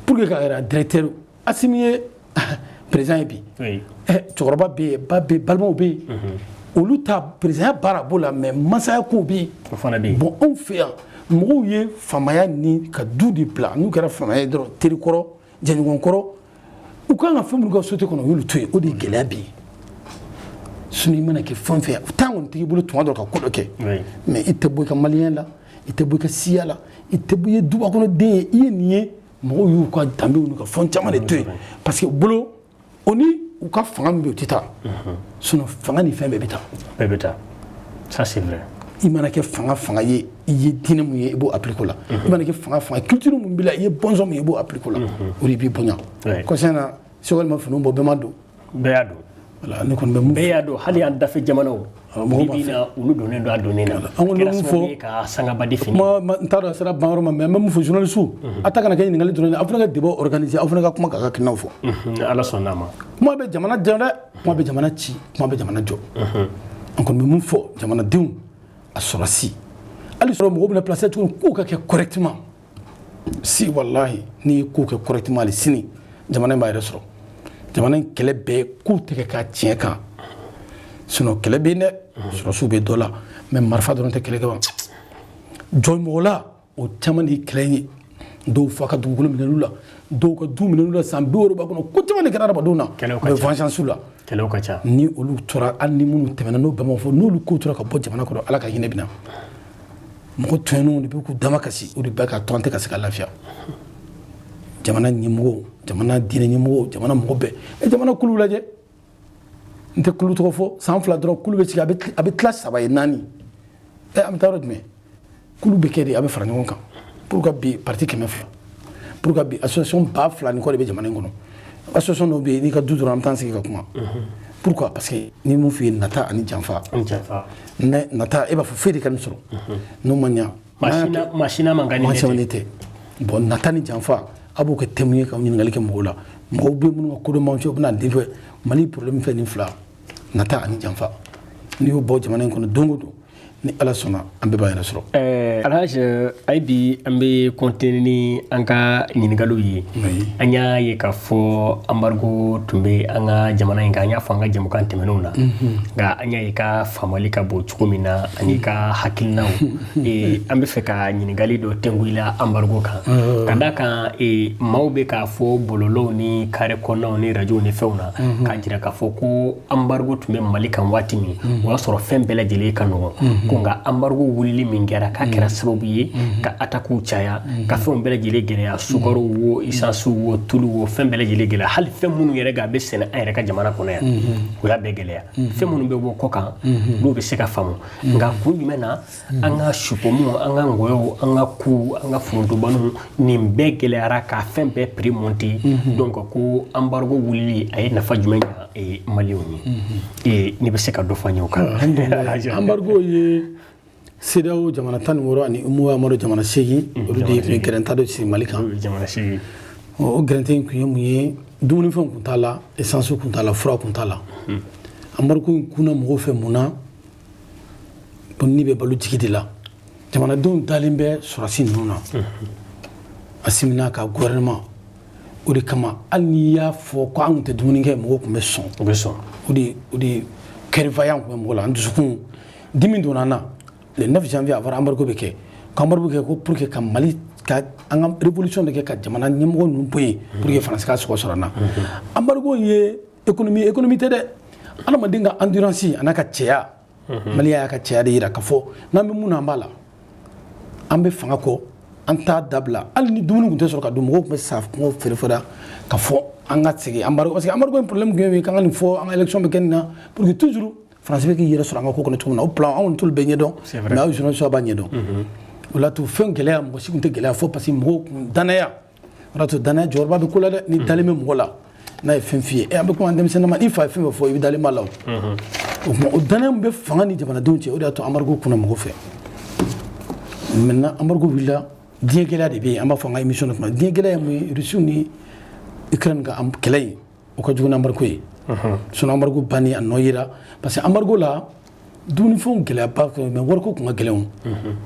pour que ka yɛrɛ directeur Assimi ye président ye bi. Cɛkɔrɔba bɛ yen, ba bɛ yen, balimaw bɛ yen, olu ta président baara b'o la, mais masaya kow bɛ yen. O fana bɛ yen. Bon, anw fɛ yan, mɔgɔw ye faamaya ni ka du de bila. N'u kɛra faamaya ye dɔrɔn, terikɔrɔ, jɛɲɔgɔnkɔrɔ, u kan ka fɛn minnu kɛ société kɔnɔ, u y'olu to yen. O de ye gɛlɛya bɛ yen. Sinon i mana kɛ fɛn fɛn ye, temps kɔni t'i bolo tuma dɔ ka ko dɔ kɛ, mais i tɛ bɔ i ka malien la, i tɛ bɔ i ka siya la, i tɛ bɔ i ye duba kɔnɔ den ye, i ye nin ye. Mɔgɔw y'u ka danbew n'u ka fɛn caman de to yen, parce que u bolo, o ni u ka fanga min bɛ yen, o tɛ taa. Sinon fanga ni fɛn bɛɛ bɛ taa. Bɛɛ bɛ taa, ça c'est vrai. I mana kɛ fanga fanga ye, i ye diinɛ mun ye, i b'o appliquer o la. I mana kɛ fanga fanga ye, culture mun b'i la, i ye bɔnsɔn mun ye, i b'o appliquer o la. O de b'i bonya. Kɔsa in na, Sogɛli ma finiw bɔ, bɛɛ ma don. Bɛɛ y'a dɔn. Voilà, ne kɔni bɛ mun Bɛɛ y'a dɔn, hali an dafɛ jamanaw. Mɔgɔw b'a bi na, olu donnen don a donnen na. An kɔni bɛ mun fɔ? Ka sangaba di fini. Kuma n t'a dɔn a sera ban yɔrɔ ma, mais an bɛ mun fɔ journaliste, a ta kana kɛ ɲininkali dɔrɔn ye, aw fana ka débat organiser, aw fana ka kuma k'a ka hakilinaw fɔ. Ala sɔnn'a ma. Kuma bɛ jamana jɔ dɛ, kuma bɛ jamana ci, kuma bɛ jamana jɔ. An kɔni bɛ mun fɔ jamanadenw, a sɔrɔsi hali sɔrɔ mɔgɔw bɛna placer cogo min, kow ka kɛ correctement. Si walahi, n'i ye kow kɛ correctement, hali sini jamana in b'a yɛrɛ sɔrɔ. Jamana in kɛlɛ bɛɛ, kow tɛ kɛ k'a tiɲɛ kan. Sinon kɛlɛ bɛ yen dɛ, sɔrɔsiw bɛ dɔ la, mais marifa dɔrɔn tɛ kɛlɛ kɛ wa jɔn mɔgɔ la, o caman de ye kɛlɛ in ye. Dɔw fa ka dugukolo minɛn'u la, dɔw ka du minɛn'u la, san 60 b'a kɔnɔ, ko caman de kɛra adamadenw na. Kɛlɛw ka u bɛ ca. vengeance la. Kɛlɛw ka ca. Ni olu tora, hali ni minnu tɛmɛna, n'o bɛɛ ma fɔ, n'olu kow tora ka bɔ jamana kɔnɔ, Ala ka hinɛ bɛ na. Mɔgɔ tɔɲɔnenw de bɛ k'u dama kasi, o de bɛ ka to an tɛ ka se ka lafiya. Jamana ɲɛmɔgɔw, jamana diinɛ ɲɛmɔgɔw, jamana mɔgɔ bɛɛ, e jamana kulu lajɛ, n tɛ kulu tɔgɔ fɔ, san 2 dɔrɔn kulu bɛ sigi, a bɛ tila saba ye, naani. Ɛ, an bɛ taa yɔrɔ jumɛn? Kulu bɛ kɛ de, a bɛ fara ɲɔgɔn kan pour que bi parti 200, pour que bi association 2000 ni kɔ de bɛ jamana in kɔnɔ. Association dɔw bɛ yen, n'i ka du dɔrɔn, an bɛ taa an sigi ka kuma. Pourquoi? Parce que ni mun f'i ye, nata ani janfa. Ani janfa. Ne nata, e b'a fɔ foyi de ka nin sɔrɔ n'o ma ɲa. Masina man ka ni. Ne tɛ. Bon, nata ni janfa, a b'o kɛ thème ye ka ɲininkali kɛ mɔgɔw la. Mɔgɔw bɛ minnu ka kodɔn b'anw cɛ, u bɛna den fɛ. Mali problème fɛ nin fila, nata ani janfa, n'i y'o bɔ jamana in kɔnɔ, don o don, ni Ala sɔnna, an bɛɛ b'a yɛrɛ sɔrɔ. Alhaji, ayi bi an bɛ continuer ni an ka ɲininkaliw ye. An y'a ye k'a fɔ embargo tun bɛ an ka jamana in kan, an y'a fɔ an ka jɛmukan tɛmɛnenw na. Nka an y'a ye ka faamuyali ka bon cogo min na ani ka hakilinaw, an bɛ fɛ ka ɲininkali dɔ tɛnku i la embargo kan, ka d'a kan maaw bɛ k'a fɔ bɔlɔlɔw ni carré kɔnɔnaw ni rajow ni fɛnw na, k'a jira k'a fɔ ko embargo tun bɛ Mali kan waati min, o y'a sɔrɔ fɛn bɛɛ lajɛlen ka nɔgɔn. Ko nka embargo wulili min kɛra, k'a kɛra sababu ye ka attaques caya, ka fɛnw bɛɛ lajɛlen gɛlɛya, sukaro wo, essence wo, tulu wo, fɛn bɛɛ lajɛlen gɛlɛya. Hali fɛn minnu yɛrɛ a bɛ sɛnɛ an yɛrɛ ka jamana kɔnɔ yan, o y'a bɛɛ gɛlɛya. Fɛn minnu bɛ bɔ kɔ kan, n'o bɛ se ka faamu, nka kun jumɛn na an ka supɔmuw, an ka ngɔyɔw, an ka ku, an ka forontobaniw, nin bɛɛ gɛlɛyara ka fɛn bɛɛ prix monter? Donc ko embargo wulili a ye nafa jumɛn ɲa Maliyɛnw ye? N'i bɛ se ka dɔ fɔ an ye o kan. Embargo ye CEDEAO jamana 16 ani UMOA amadu jamana 8, olu de tun ye gɛrɛnta dɔ sigi Mali kan. Jamana 8. O gɛrɛntɛ in kun ye mun ye? Dumunifɛnw kun t'a la, essence kun t'a la, fura kun t'a la. Embargo in kunna mɔgɔw fɛ mun na? Ko ni bɛ balo jigi de la. Jamanadenw dalen bɛ sɔrɔsi ninnu na, Assimi n'a ka gouvernement. O de kama, hali n'i y'a fɔ ko an tun tɛ dumuni kɛ, mɔgɔw tun bɛ sɔn. U bɛ sɔn. O de kɛrifaya tun bɛ mɔgɔ la. An dusukun dimi donna an na le 9 janvier. A fɔra embargo bɛ kɛ, ko embargo bɛ kɛ ko pour que ka Mali ka an ka révolution de kɛ, ka jamana ɲɛmɔgɔ ninnu bɔ yen pour que Faransi ka sɔgɔ sɔrɔ an na. Embargo ye économie tɛ dɛ, adamaden ka endurance a n'a ka cɛya. Mali y'a ka cɛya de yira k'a fɔ n'an bɛ mun na, an b'a la, an bɛ fanga kɔ, an t'a dabila. Hali ni dumuni tun tɛ sɔrɔ ka dun, mɔgɔw tun bɛ sa kungo feere feere ka fɔ an ka segin embargo, parce que embargo in problème tun ye k'an ka nin fɔ, an ka élection bɛ kɛ nin na pour que toujours Faransi bɛ k'i yɛrɛ sɔrɔ an ka ko kɔnɔ cogo min na. O plan, anw t'olu bɛɛ ɲɛdɔn, mais aw journaliste b'a ɲɛdɔn. O la to fɛn gɛlɛya, mɔgɔ si tun tɛ gɛlɛya fɔ, parce que mɔgɔw kun danaya. O la to danaya jɔyɔrɔba bɛ ko la dɛ. Ni dalen bɛ mɔgɔ la, n'a ye fɛn f'i ye, an bɛ kuma denmisɛnnin ma, i fa ye fɛn fɛn fɔ, i bɛ dalen b'a la. O tuma, o danaya min bɛ fanga ni jamanadenw cɛ, o de y'a to embargo kunna mɔgɔ fɛ. Maintenant, embargo wulila, diɲɛ gɛlɛya de bɛ yen. An b'a fɔ an ka émission na kuma, diɲɛ gɛlɛya ye mun ye? Russie ni Ukraine ka kɛlɛ in, o ka jugu ni embargo ye. Sinon embargo bannen, a nɔ yera, parce que embargo la, dumunifɛnw gɛlɛyaba, mais wariko tun ka gɛlɛn. O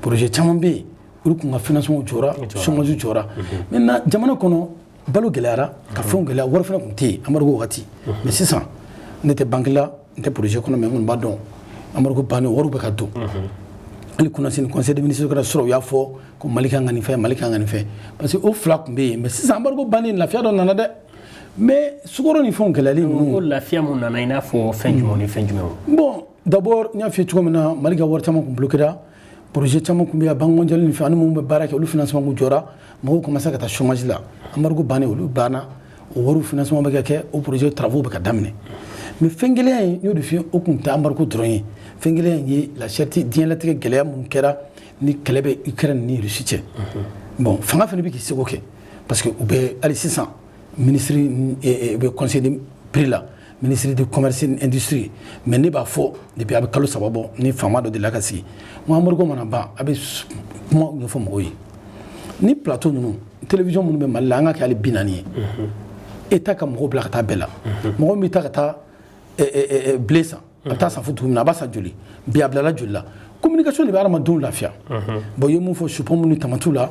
projet caman bɛ yen, olu tun ka financement jɔra, chômage jɔra. Maintenant, jamana kɔnɔ balo gɛlɛyara, ka fɛnw gɛlɛya, wari fana tun tɛ yen embargo wagati. Mais sisan, ne tɛ banque la, n tɛ projet kɔnɔ, mais n kɔni b'a dɔn, embargo bannen, wariw bɛ ka don. Hali kunnasini conseil des ministres kɛra sɔrɔ, u y'a fɔ ko Mali kan ka nin fɛn, Mali kan ka nin fɛn, parce que o fila tun bɛ yen. Mais sisan, embargo bannen, lafiya dɔ nana dɛ, mais sukaro ni fɛnw gɛlɛyali ninnu. O lafiya mun nana, i n'a fɔ fɛn jumɛn ni fɛn jumɛnw? Bon, d'abord, n y'a f'i ye cogo min na, Mali ka wari caman kun bloquera, projet caman kun bɛ yen, Banque mondiale ni fɛn ani minnu bɛ baara kɛ, olu financement kun jɔra, mɔgɔw commencé ka taa chômage la. Embargo bannen, olu banna, o wariw financement bɛ ka kɛ, o projet travaux bɛ ka daminɛ. Mais fɛn gɛlɛya in, n y'o de f'i ye, o kun tɛ embargo dɔrɔn ye. Fɛn gɛlɛya in ye la cherté, diɲɛlatigɛ gɛlɛya mun kɛra ni kɛlɛ bɛ Ukraine ni Russie cɛ. Bon, fanga fana bɛ k'i seko kɛ, parce que u bɛ hali sisan ministre u bɛ conseil de prix la, ministre de commerce et industrie. Mais ne b'a fɔ depuis a bɛ kalo 3 bɔ, ni faama dɔ delila ka sigi, n ko embargo mana ban, a bɛ kuma ɲɛfɔ mɔgɔw ye ni plateau ninnu, télévision minnu bɛ Mali la, an ka kɛ hali 40 ye. État ka mɔgɔw bila ka taa bɛɛ la. Mɔgɔ min bɛ taa ka taa blé san, a bɛ taa san fo dugu min na, a b'a san joli bi, a bilala joli la? Communication de bɛ hadamadenw lafiya. Bon, i ye mun fɔ supɔmu ni tamatiw la,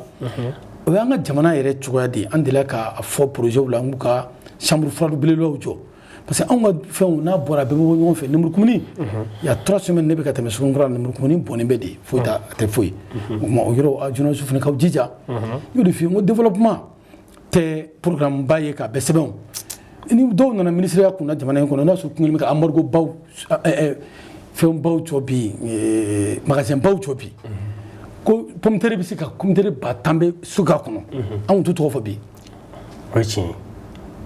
o y'an ka jamana yɛrɛ cogoya de ye. An delila k'a fɔ projet la, n k'u ka chambre froide belebelebaw jɔ, parce que anw ka fɛnw n'a bɔra, a bɛɛ bɛ bɔ ɲɔgɔn fɛ. Lemurukumuni, il y a 3 semaines, ne bɛ ka tɛmɛ Sugunikura, lemurukumuni bɔnnen bɛ de, foyi t'a tɛ foyi. O tuma, o yɔrɔ, journaliste fana k'aw jija. N y'o de f'i ye, n ko développement tɛ programme ba ye k'a bɛɛ sɛbɛn. O ni dɔw nana ministériya kunna jamana in kɔnɔ, n'a sɔrɔ kun bɛ ka embargo baw, fɛn baw jɔ bi, magasin baw jɔ bi, ko pomme de terre bɛ se ka pomme de terre 10 000 bɛ suga kɔnɔ, an tun t'u tɔgɔ fɔ bi. O ye tiɲɛ ye.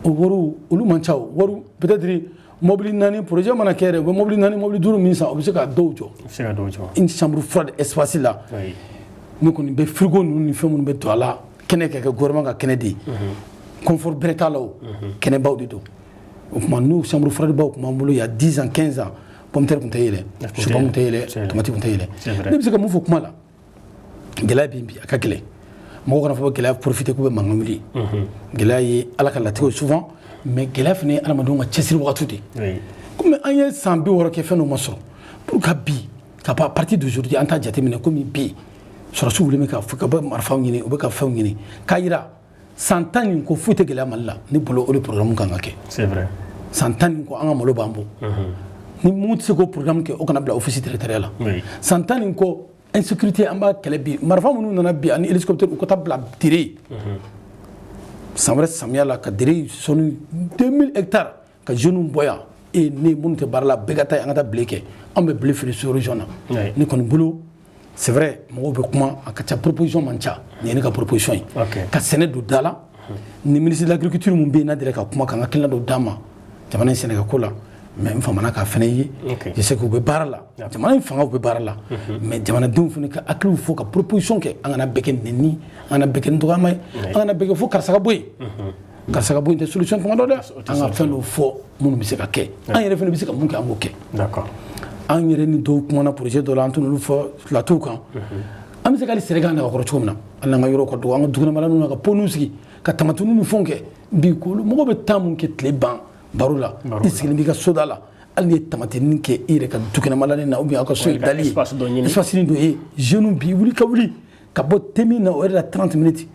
O wariw, olu man ca. O wariw, peut-être mobili naani projet mana kɛ yɛrɛ, u bɛ mobili naani, mobili duuru min san, o bɛ se ka dɔw jɔ. U bɛ se ka dɔw jɔ. Une chambre froide espace la, ne kɔni bɛ frigo ninnu ni fɛn minnu bɛ don a la, kɛnɛ ka kɛ gouvernement ka kɛnɛ de ye, confort bɛrɛ t'a la, o kɛnɛbaw de don. O tuma, n'o chambre froide baw tun b'an bolo il y a 10 ans, 15 ans, pomme de terre tun tɛ yɛlɛ, chou tun tɛ yɛlɛ, tomati tun tɛ yɛlɛ. Ne bɛ se ka mun fɔ kuma la? Gɛlɛya bɛ bi, a ka gɛlɛn. Mɔgɔw kana fɔ gɛlɛya profiter k'u bɛ mankan wuli. Gɛlɛya ye Ala ka latigɛ souvent, mais gɛlɛya fana ye adamadenw ka cɛsiri wagati de. Komi an ye san 60 kɛ, fɛn dɔ ma sɔrɔ, pour que bi ka à partir d'aujourd'hui an t'a jateminɛ komi bi sɔrɔsiw wulilen bɛ ka fɔ ka bɔ marifaw ɲini, u bɛ ka fɛnw ɲini k'a yira san 10 nin ko foyi tɛ gɛlɛya Mali la. Ne bolo, o de programme kan ka kɛ. C'est vrai. San 10 nin ko, an ka malo b'an bɔ. Ni mun tɛ se k'o programme kɛ, o kana bila office territorial la. San 10 nin kɔ, insécurité, an b'a kɛlɛ bi. Marifa minnu nana bi ani hélicoptère, u ka taa bila Dire san wɛrɛ samiya la, ka Dire sɔnni 2000 hectares, ka jeunes bɔ yan. E ne minnu tɛ baara la, bɛɛ ka taa, an ka taa blé kɛ. Anw bɛ blé feere sous région na. Ne kɔni bolo, c'est vrai, mɔgɔw bɛ kuma, a ka ca, proposition man ca. Nin ye ne ka proposition ye: ka sɛnɛ don da la. Ni ministre de l'Agriculture mun bɛ yen, n'a delila ka kuma, k'an ka hakilina dɔw d'a ma jamana in sɛnɛkɛko la. Mais n famana k'a fɛnɛ ye. Je sais que u bɛ baara la, jamana in fangaw bɛ baara la, mais jamanadenw fana ka hakiliw fɔ, ka proposition kɛ. An kana bɛɛ kɛ nɛni, an kana bɛɛ kɛ ni dɔgɔyama ye, an kana bɛɛ kɛ fo karisa ka bɔ yen, karisa ka bɔ yen tɛ solution tuma dɔ dɛ. An ka fɛn dɔw fɔ minnu bɛ se ka kɛ, an yɛrɛ fana bɛ se ka mun kɛ, an b'o kɛ. An yɛrɛ ni dɔw kumana projet dɔ la, an t'olu fɔ plateau kan. An bɛ se ka hali sɛnɛ k'an nɛgɛkɔrɔ cogo min na, hali n'an ka yɔrɔ ka dɔgɔ, an ka dukɛnɛmala ninnu na, ka pɔnniw sigi, ka tamatiniw ni fɛnw kɛ. Bi k'olu mɔgɔw bɛ temps mun kɛ tile ban baro la, i sigilen b'i ka soda la, hali n'i ye tamatinin kɛ i yɛrɛ ka dukɛnɛmala na, ou bien aw ka so ye dali ye, espace dɔ ye, jeunes bi wuli ka wuli ka bɔ thé min na, o yɛrɛ la 30 minutes.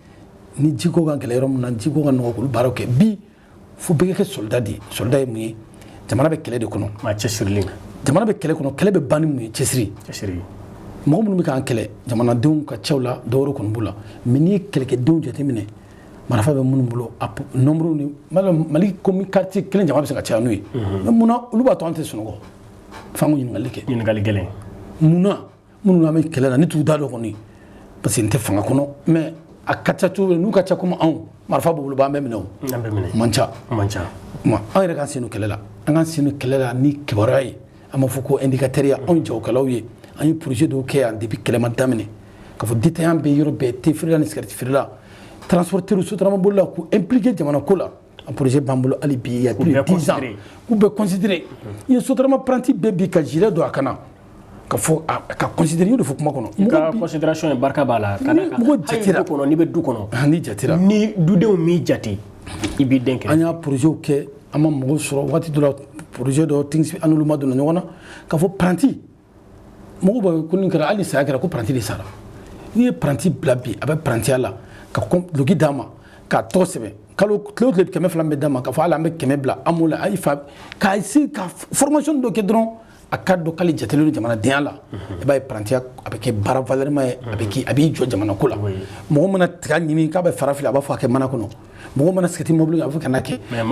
Ni jiko ka gɛlɛ yɔrɔ min na, jiko ka nɔgɔ, k'olu baaraw kɛ. Bi fo bɛɛ ka kɛ soldat de ye. Soldat ye mun ye? Jamana bɛ kɛlɛ de kɔnɔ. Maa cɛsirilen. Jamana bɛ kɛlɛ kɔnɔ. Kɛlɛ bɛ ban ni mun ye? Cɛsiri. Cɛsiri. Mɔgɔ minnu bɛ k'an kɛlɛ, jamanadenw ka cɛw la, dɔwɛrɛ kɔni b'u la, mais n'i ye kɛlɛkɛdenw jateminɛ, marifa bɛ minnu bolo, a nombre ni Mali komi quartier kelen jama bɛ se ka caya n'o ye. Mais munna olu b'a to an tɛ sunɔgɔ? F'an k'o ɲininkali kɛ. Ɲininkali gɛlɛn. Munna minnu n'an bɛ kɛlɛ la, ne t'u da dɔn kɔni, parce que n tɛ fanga kɔnɔ, mais a ka ca cogo n'u ka ca komi anw, marifa b'u bolo, b'an bɛɛ minɛ o. An bɛɛ minɛ. Man ca. Man ca. Kuma an yɛrɛ k'an sen don kɛlɛ la, an k'an sen don kɛlɛ la ni kibaruya ye. An b'a fɔ ko indicateur ya, anw jagokɛlaw ye, an ye projet dɔw kɛ yan depuis kɛlɛ ma daminɛ, k'a fɔ détaillant bɛ yɔrɔ bɛɛ, thé feerela ni cigarette feerela, transporteur, sotarama bolila, k'u impliquer jamana ko la. A projet b'an bolo hali bi, il y a plus de 10 ans, k'u bɛɛ considérer. I ye sotarama apprenti bɛɛ bi ka gilet don a kana ka fɔ ka considérer, n y'o de fɔ kuma kɔnɔ. I ka considération ye, barika b'a la. Ka d'a kan mɔgɔ jatera du kɔnɔ, n'i bɛ du kɔnɔ, ni jatera, ni dudenw m'i jate, i b'i den kɛrɛfɛ. An y'a projet kɛ, an ma mɔgɔw sɔrɔ waati dɔ la. Projet dɔ tingi, an n'olu ma donna ɲɔgɔn na k'a fɔ apprenti mɔgɔw bɛ ko nin kɛra, hali ni saya kɛra, ko apprenti de sara. N'i ye apprenti bila bi, a bɛ apprentia la, ka duloki d'a ma, k'a tɔgɔ sɛbɛn, kalo tile o tile 200 bɛ d'a ma, k'a fɔ hali an bɛ 100 bila an m'o la, ayi fa k'a essayer ka formation dɔ kɛ dɔrɔn, a ka dɔn k'ale jatelen don jamanadenya la. I b'a ye, apprentia a bɛ kɛ baara valeur ma ye, a bɛ kɛ, a b'i jɔ jamana ko la. Mɔgɔ mana tiga ɲimi k'a bɛ fara fili, a b'a fɔ a kɛ mana kɔnɔ. Mɔgɔ mana sigɛriti mobili, a bɛ fɔ kana kɛ. Mais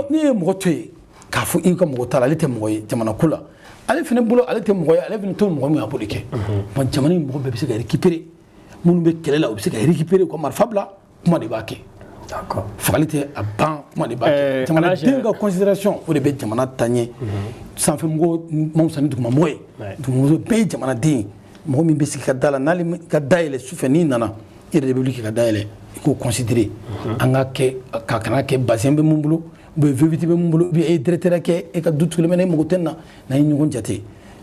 n'i ye mɔgɔ to yen k'a fɔ i ka mɔgɔ t'a la, ale tɛ mɔgɔ ye jamana ko la, ale fana bolo ale tɛ mɔgɔ ye, ale fana t'o mɔgɔ min, a b'o de kɛ. Wa jamana in mɔgɔ bɛɛ bɛ se ka récupérer. Minnu bɛ kɛlɛ la, u bɛ se ka récupérer, u ka marifa bila, kuma de b'a kɛ. Fagali tɛ a ban, kuma de b'a kɛ. Jamanaden ka considération, o de bɛ jamana taa ɲɛ. Sanfɛmɔgɔw man fisa ni dugumamɔgɔ ye, dugumamɔgɔ bɛɛ ye jamanaden ye. Mɔgɔ min bɛ sigi ka da la, n'ale ka da yɛlɛ sufɛ, n'i nana, i yɛrɛ de bɛ wuli k'i ka da yɛlɛ, i k'o considérer. An ka kɛ ka kana kɛ bazin bɛ mun bolo, ou bien V8 bɛ mun bolo, ou bien e ye directeur kɛ, e ka du tugulen bɛ, ne mago tɛ nin na. N'an ye ɲɔgɔn jate,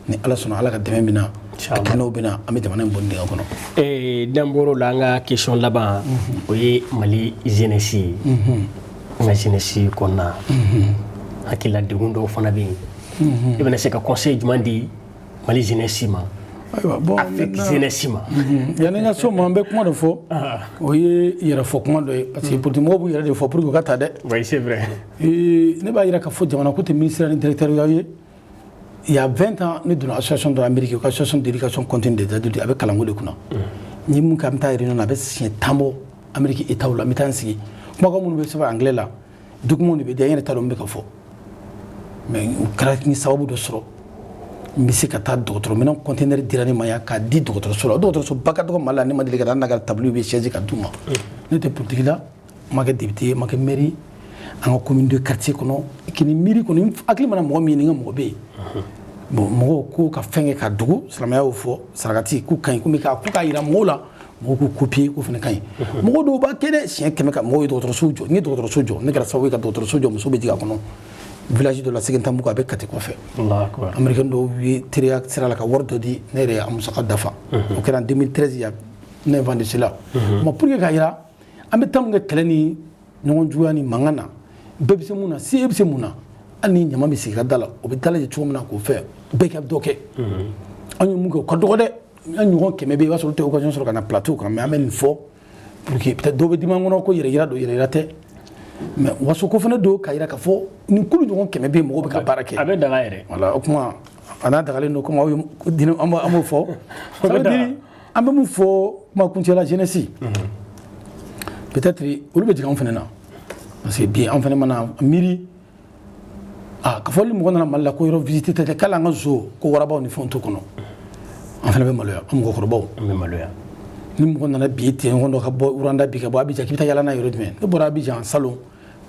ni Ala sɔnna, Ala ka dɛmɛ bɛ na, hakilinaw bɛ na, an bɛ jamana in bɔ nin dingɛ kɔnɔ. N'an bɔr'o la, an ka question laban, o ye Mali jeunesse ye. An ka jeunesse kɔnɔna, hakilila degun dɔw fana bɛ yen. I bɛna se ka conseil jumɛn di Mali jeunesse ma? Ayiwa, bon, Afrique jeunesse ma. Yanni n ka so ma, n bɛ kuma dɔ fɔ, o ye yɛrɛfɔ kuma dɔ ye, parce que politique mɔgɔw b'u yɛrɛ de fɔ pour que u ka ta dɛ. Oui, c'est vrai. Ne b'a yira k'a fɔ jamana ko tɛ ministère ni directeur ye. Il y a 20 ans, ne donna association dɔ Amérique, ka association d'éducation continue des adultes, a bɛ kalanko de kunna. N ye mun kɛ, an bɛ taa réunion na, a bɛ siɲɛ 10 bɔ Amérique État la, n bɛ taa n sigi. Kumakan minnu bɛ sɛbɛn anglais la, document de bɛ di, an yɛrɛ t'a dɔn min bɛ ka fɔ. Mais o kɛra ni sababu dɔ sɔrɔ, n bɛ se ka taa dɔgɔtɔrɔ minɛn conteneur dira ne ma yan k'a di dɔgɔtɔrɔso la. O dɔgɔtɔrɔso ba ka dɔgɔ Mali la, ne ma deli ka taa n'a ka tableau bɛ chaise ka d'u ma. Ne tɛ politique la, n ma kɛ député ye, n ma kɛ maire ye, an ka commune de quartier kɔnɔ k'i miiri kɔni, hakili mana mɔgɔ min ye, ni n ka mɔgɔ bɛ yen. Bon, mɔgɔw ko ka fɛn kɛ ka dogo, silamɛya y'o fɔ, sarakati k'u ka ɲi, komi k'a ko k'a yira mɔgɔw la, mɔgɔw k'u copier, k'o fana ka ɲi. Mɔgɔ dɔw b'a kɛ dɛ, siɲɛ 100 ka mɔgɔw ye dɔgɔtɔrɔso jɔ. N ye dɔgɔtɔrɔso jɔ, ne kɛra sababu ye ka dɔgɔtɔrɔso jɔ, muso bɛ jigin a kɔnɔ, village dɔ la, Sɛgɛntanbugu, a bɛ Kati kɔfɛ. Américain dɔw ye teriya sira la ka wari dɔ di, ne yɛrɛ ye a musaka dafa. O kɛra en 2013, il y a 9 ans de cela. Mais pour que k'a yira, an bɛ taa mun kɛ kɛlɛ ni ɲɔgɔn juguya ni mankan na, bɛɛ bɛ se mun na, si e bɛ se mun na, hali ni ɲama bɛ sigi ka da la, o bɛ dalajɛ cogo min na k'o fɛ, bɛɛ ka dɔ kɛ. An ye mun kɛ, o ka dɔgɔ dɛ. An ɲɔgɔn 100 bɛ yen, i b'a sɔrɔ olu tɛ occasion sɔrɔ ka na plateau kan, mais an bɛ nin fɔ pour que peut-être dɔw bɛ dimi an kɔnɔ ko yɛrɛ yira don, yɛrɛ yira tɛ, mais waso ko fana don, k'a yira k'a fɔ nin kulu ɲɔgɔn 100 bɛ yen, mɔgɔw bɛ ka baara kɛ. A bɛ daga yɛrɛ. Voilà, o kuma a n'a dagalen don, komi aw ye diinɛ, an b'o fɔ. Ça veut dire, an bɛ mun fɔ kuma kuncɛ la, jeunesse, peut-être olu bɛ jigin anw fana na, parce que bi an fana mana miiri Ah, ka fɔ ni mɔgɔ nana Mali la ko yɔrɔ visite tɛ, k'ale an ka zoo ko warabaw ni fɛnw t'o kɔnɔ, an fana bɛ maloya, an mɔgɔkɔrɔbaw. An bɛ maloya. Ni mɔgɔ nana bi ten, ɲɔgɔn dɔ ka bɔ Rwanda bi, ka bɔ Abidjan, k'i bɛ taa yala n'a yɔrɔ jumɛn? Ne bɔra Abidjan salon,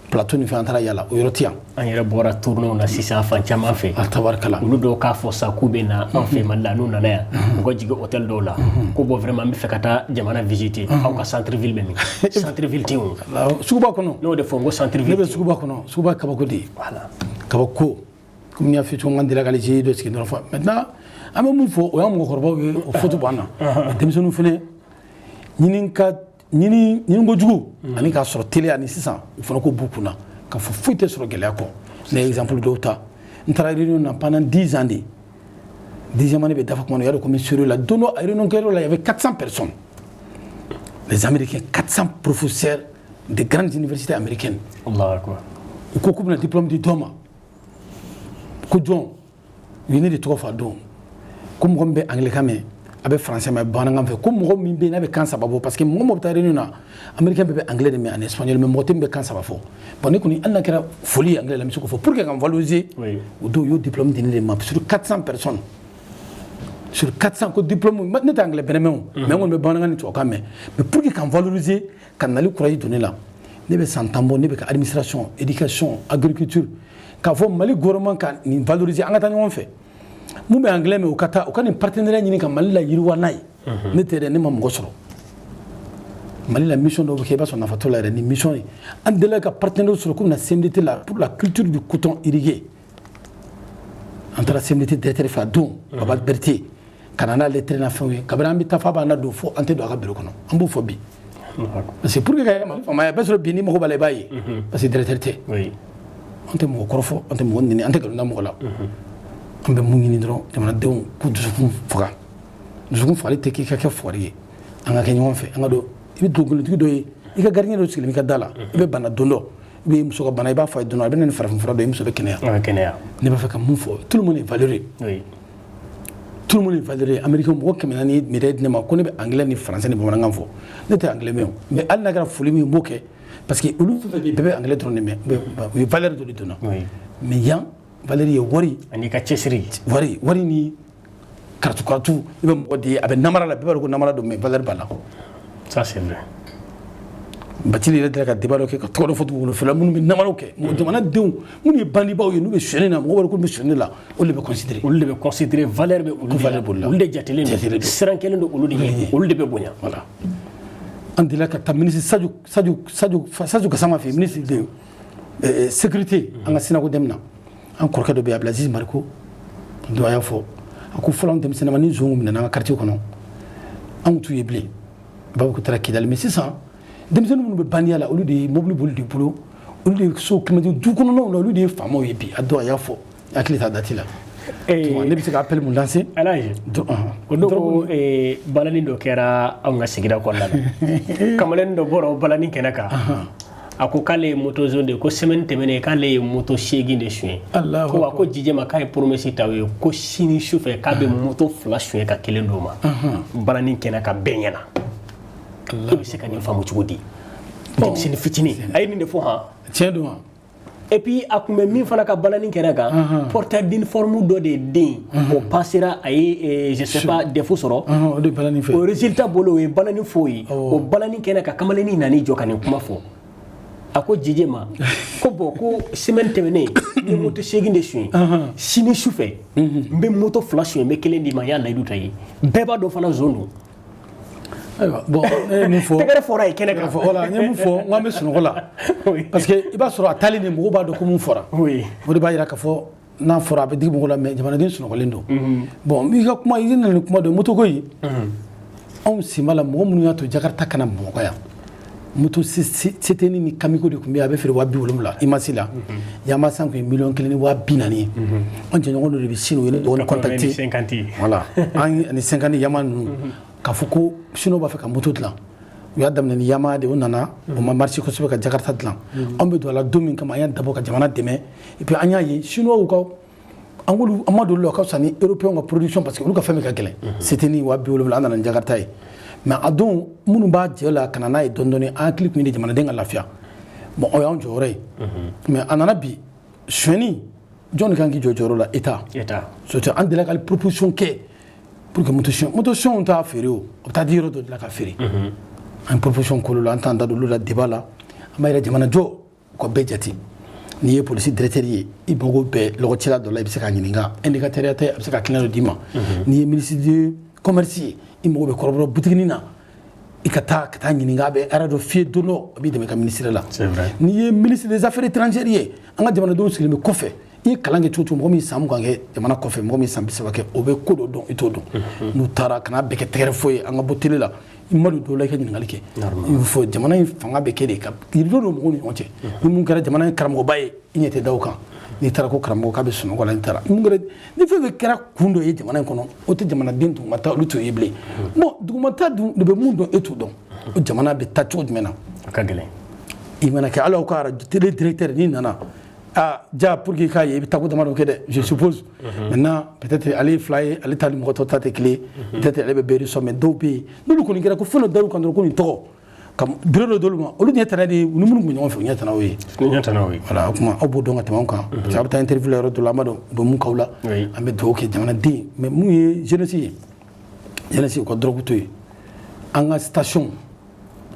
plateau ni fɛn, an taara yala, o yɔrɔ tɛ yan. An yɛrɛ bɔra tournéew na sisan fan caman fɛ. A tabarikala. Olu dɔw k'a fɔ sa k'u bɛ na an fɛ Mali la, n'u nana yan, u ka jigin hôtel dɔw la, ko bon, vraiment, an bɛ fɛ ka taa jamana visiter, aw ka centre ville bɛ min? Centre ville tɛ yen o. Suguba kɔnɔ. N'o de fɔ n ko centre ville. Ne bɛ suguba kɔnɔ, suguba kabako de ye. Voilà. Kabako, komi n y'a f'i cogo min, delila k'ale dɔ sigi dɔrɔn fɔ. Maintenant, an bɛ mun fɔ? O y'an mɔgɔkɔrɔbaw ye, o faute b'an na. Denmisɛnninw fɛnɛ ɲini ka ɲini ɲini kojugu ani k'a sɔrɔ teliya ani sisan, o fana ko b'u kunna k'a fɔ foyi tɛ sɔrɔ gɛlɛya kɔ. Ne ye exemple dɔw ta. N taara réunion na pendant 10 ans de, dixième année bɛ dafa tuma min na, o y'a dɔn ko n bɛ sérieux la. Don dɔ, a réunion kɛyɔrɔ la, il y avait 400 personnes, les Américains, 400 professeurs de grandes universités américaines. Allahu akbar. U ko k'u bɛna diplôme di dɔ ma, ko jɔn? U ye ne de tɔgɔ fɔ a don, ko mɔgɔ min bɛ anglais kan mɛn, a bɛ français mɛn, bamanankan fɛ, ko mɔgɔ min bɛ yen n'a bɛ kan saba bɔ, parce que mɔgɔ mɔgɔ bɛ taa réunion na, américain bɛɛ bɛ anglais de mɛn ani espagnol, mais mɔgɔ tɛ min bɛ kan saba fɔ. Bon, ne kɔni, hali n'a kɛra foli ye anglais la, n bɛ se k'o fɔ pour que ka n valoriser. O don, u y'o diplôme di ne de ma sur 400 personnes, sur 400. Ko diplôme, ne tɛ anglais bɛrɛ mɛn o, mais n kɔni bɛ bamanankan ni tubabukan mɛn, mais pour que ka n valoriser, ka nali courage don ne la. Ne bɛ san 10 bɔ, ne bɛ ka administration, éducation, agriculture, k'a fɔ Mali gouvernement ka nin valoriser, an ka taa ɲɔgɔn fɛ. Mun bɛ anglais mɛn, o ka taa, o ka nin partenariat ɲini ka Mali la yiriwa n'a ye. Ne tɛ dɛ, ne ma mɔgɔ sɔrɔ Mali la. Mission dɔw bɛ kɛ, i b'a sɔrɔ nafa t'o la yɛrɛ. Ni mission ye, an delila ka partenaire sɔrɔ k'u bɛna CMDT la pour la culture du coton irrigué. An taara CMDT directeur fɛ a don, Baba Berete, ka na n'ale lettre na fɛnw ye. Kabini an bɛ taa f'a b'an ladon fo an tɛ don a ka bureau kɔnɔ. An b'o fɔ bi parce que pour que ka Mali faamaya bɛɛ sɔrɔ bi, ni mago b'a la, i b'a ye, parce que directeur tɛ. An tɛ mɔgɔ kɔrɔfɔ, an tɛ mɔgɔ nɛni, an tɛ nkalon da mɔgɔ la. An bɛ mun ɲini dɔrɔn? Jamanadenw k'u dusukun faga. Dusukun fagali tɛ k'i ka kɛ fugari ye. An ka kɛ ɲɔgɔn fɛ, an ka don. I bɛ donkolotigi dɔ ye, i ka gardien dɔ sigilen b'i ka da la, i bɛ bana don dɔ, i bɛ muso ka bana, i b'a fɔ a ye don dɔ, a bɛ na ni farafin fura dɔ ye, i muso bɛ kɛnɛya. A bɛ kɛnɛya. Ne b'a fɛ ka mun fɔ? Tout le monde est valeureux. Tout le monde est valeureux. Américain mɔgɔ 400 médaille di ne ma ko ne bɛ anglais ni français ni bamanankan fɔ. Ne tɛ anglais mɛn o, mais hali n'a kɛra foli min ye, n b'o kɛ, parce que olu fɛn fɛn bɛ yen, bɛɛ bɛ anglais dɔrɔn de mɛn, u ye valeur dɔ de donna. Mais yan, valeur ye wari. Ani ka cɛsiri. Wari, wari ni karatu karatu. I bɛ mɔgɔ di ye, a bɛ namara la, bɛɛ b'a dɔn ko namara don, mais valeur b'a la. Ça, c'est vrai. Batili yɛrɛ delila ka débat dɔ kɛ ka tɔgɔ dɔ fɔ dugukolo fɛla minnu bɛ namaraw kɛ, mɔgɔ jamanadenw minnu ye bandibaw ye, n'u bɛ sonyɛni na, mɔgɔw b'a dɔn k'olu bɛ sonyɛni la, olu de bɛ considérer. Olu de bɛ considérer, valeur bɛ olu Ko de la. Valeur b'olu la. Olu de jatelen Jatelen don. Don. Siran kɛlen don olu de ɲɛ, olu de bɛ bonya. Voilà. An delila ka taa ministre Sadio Gassama fɛ yen, ministre de sécurité, an ka Sinako dɛmɛ na. An kɔrɔkɛ dɔ bɛ yen, Abdulaziz Mariko dɔ, a y'a fɔ, a ko fɔlɔ, an denmisɛnnin, ni zon minɛna an ka quartier kɔnɔ, anw t'u ye bilen, u b'a fɔ ko taara Kidali. Mais sisan, denmisɛnnin minnu bɛ bandiya la, olu de ye mobili boli de bolo, olu de ye so climatisé du kɔnɔnaw na, olu de ye faamaw ye bi. A dɔn, a y'a fɔ, hakili t'a date la. Ne bɛ se ka appel mun lancer? Alaji, o don ko balani dɔ kɛra anw ka sigida kɔnɔna la, kamalen dɔ bɔra o balani kɛnɛ kan, a ko k'ale ye moto zon de ye, ko semaine tɛmɛnen k'ale ye moto 8 de suɲɛ. Allahu. Ko wa, ko Jijɛ ma k'a ye promesse ta u ye ko sini sufɛ k'a bɛ moto 2 suɲɛ ka kelen d'o ma. Balani kɛnɛ kan, bɛɛ ɲɛna. E bɛ se ka nin faamu cogo di? Denmisɛnnin fitinin a ye nin de fɔ han. Tiɲɛ don wa? Et puis a tun bɛ min fana ka balani kɛnɛ kan, porteur d'uniforme dɔ de den o passera, a ye je sais pas, défaut sɔrɔ. O de balani fɛ. O résultat bolo, o ye balani fo ye. O balani kɛnɛ kan, kamalennin nan'i jɔ ka nin kuma fɔ, a ko Jije ma ko bon, ko semaine tɛmɛnen n ye moto 8 de suɲɛ, sini sufɛ n bɛ moto 2 suɲɛ, n bɛ kelen d'i ma, n y'a layidu ta ye. Bɛɛ b'a dɔn fana zon don. Ayiwa, bon, ne ye mun fɔ? Tɛgɛrɛ fɔra ye kɛnɛ kan. Voilà, n ye mun fɔ? N ko an bɛ sunɔgɔ la, parce que i b'a sɔrɔ a taalen ni mɔgɔw b'a dɔn ko mun fɔra. O de b'a yira k'a fɔ n'a fɔra, a bɛ digi mɔgɔw la, mais jamanaden sunɔgɔlen don. Bon, i ka kuma, i nana ni kuma dɔ ye, moto ko in, anw sen b'a la. Mɔgɔ minnu y'a to Jakarta kana Bamakɔ yan, moto CTN ni Kamiko de tun bɛ yen, a bɛ feere 70,000 IMAS la. Yamaha san tun ye 1,040,000 ye. An jɛɲɔgɔn dɔ de bɛ Sini, u ye ne dɔgɔnin contacter. 50. Voilà, an ani 50 Yamaha ninnu, k'a fɔ ko Siniwaw b'a fɛ ka moto dilan. U y'a daminɛ ni Yamaha de, o nana, o ma marché kosɛbɛ, ka Jakarta dilan. An bɛ don a la don min kama, an y'a dabɔ ka jamana dɛmɛ. Et puis an y'a ye Siniwaw ka, an k'olu, an ma don olu la, o ka fisa ni Européens ka production, parce que olu ka fɛn bɛ ka gɛlɛn. CTN 70,000, an nana ni Jakarta ye. Mais a don, minnu b'a jɛ la ka na n'a ye dɔɔni dɔɔni, an hakili tun ye de jamanaden ka lafiya. Bon, o y'anw jɔyɔrɔ ye. Mais a nana bi, sonyɛni Jɔn de kan k'i jɔ jɔyɔrɔ la? État. État. Surtout an delila ka proposition kɛ pour que moto siyɛn, moto siyɛnw t'a feere, o bɛ taa di yɔrɔ dɔ de la ka feere. An ye proposition k'olu la, an t'an da don olu la débat la. An b'a yɛrɛ jamana jɔ, u ka bɛɛ jate. N'i ye polisi directeur ye, i mago bɛɛ lɔgɔcila dɔ la, i bɛ se k'a ɲininka, indicateur tɛ, a bɛ se ka hakilina dɔ d'i ma. N'i ye ministre de commerce ye, i mago bɛ kɔrɔbɔrɔ butiginin na, i ka taa ɲininka, a bɛ ara dɔ f'i ye don dɔ, a b'i dɛmɛ ka ministère la. C'est vrai. N'i ye ministre des Affaires étrangères ye, an ka jamanadenw sigilen bɛ kɔfɛ, i ye kalan kɛ cogo cogo, mɔgɔ min san 20 kɛ jamana kɔfɛ, mɔgɔ min san 30 kɛ, o bɛ ko dɔ dɔn, i t'o dɔn. N'u taara, kana bɛɛ kɛ tɛgɛrɛ fɔ ye, an ka bɔ télé la, i ma don dɔw la, i ka ɲininkali kɛ. I bɛ fɔ jamana in fanga bɛ kɛ de ka yirido don mɔgɔw ni ɲɔgɔn cɛ. Ni mun kɛra jamana in karamɔgɔba ye, i ɲɛ tɛ da o kan. N'i taara ko karamɔgɔ k'a bɛ sunɔgɔ la, n'i taara mun kɛra, ni fɛn fɛn kɛra kun dɔ ye jamana in kɔnɔ, o tɛ jamanaden dugumata, olu t'o ye bilen. Bon, dugumata dun de bɛ mun dɔn, e t'o dɔn. O jamana bɛ taa cogo jumɛn na? A ka gɛlɛn. I mana kɛ hali aw ka radio télé directeur, n'i nana ah ja, pour que i k'a ye, i bɛ tako damadɔ kɛ dɛ, je suppose. Maintenant, peut-être ale ye fila ye, ale ta ni mɔgɔ tɔw ta tɛ kelen ye, peut-être ale bɛ bɛɛ sɔn, mais dɔw bɛ yen, n'olu kɔni kɛra ko fɛn dɔ dar'u kan dɔrɔn, ko nin tɔgɔ ka bureau dɔ d'olu ma, olu ɲɛ tana de ye, u ni minnu tun bɛ ɲɔgɔn fɛ, u ɲɛ tana o ye. Ni ɲɛ tana o ye. Voilà, o tuma aw b'o dɔn ka tɛmɛ anw kan, parce que aw bɛ taa interview la yɔrɔ dɔ la, an b'a dɔn u bɛ mun k'aw la. An bɛ dugawu kɛ jamanaden, mais mun ye jeunesse ye, jeunesse u ka drogue to yen. An ka station,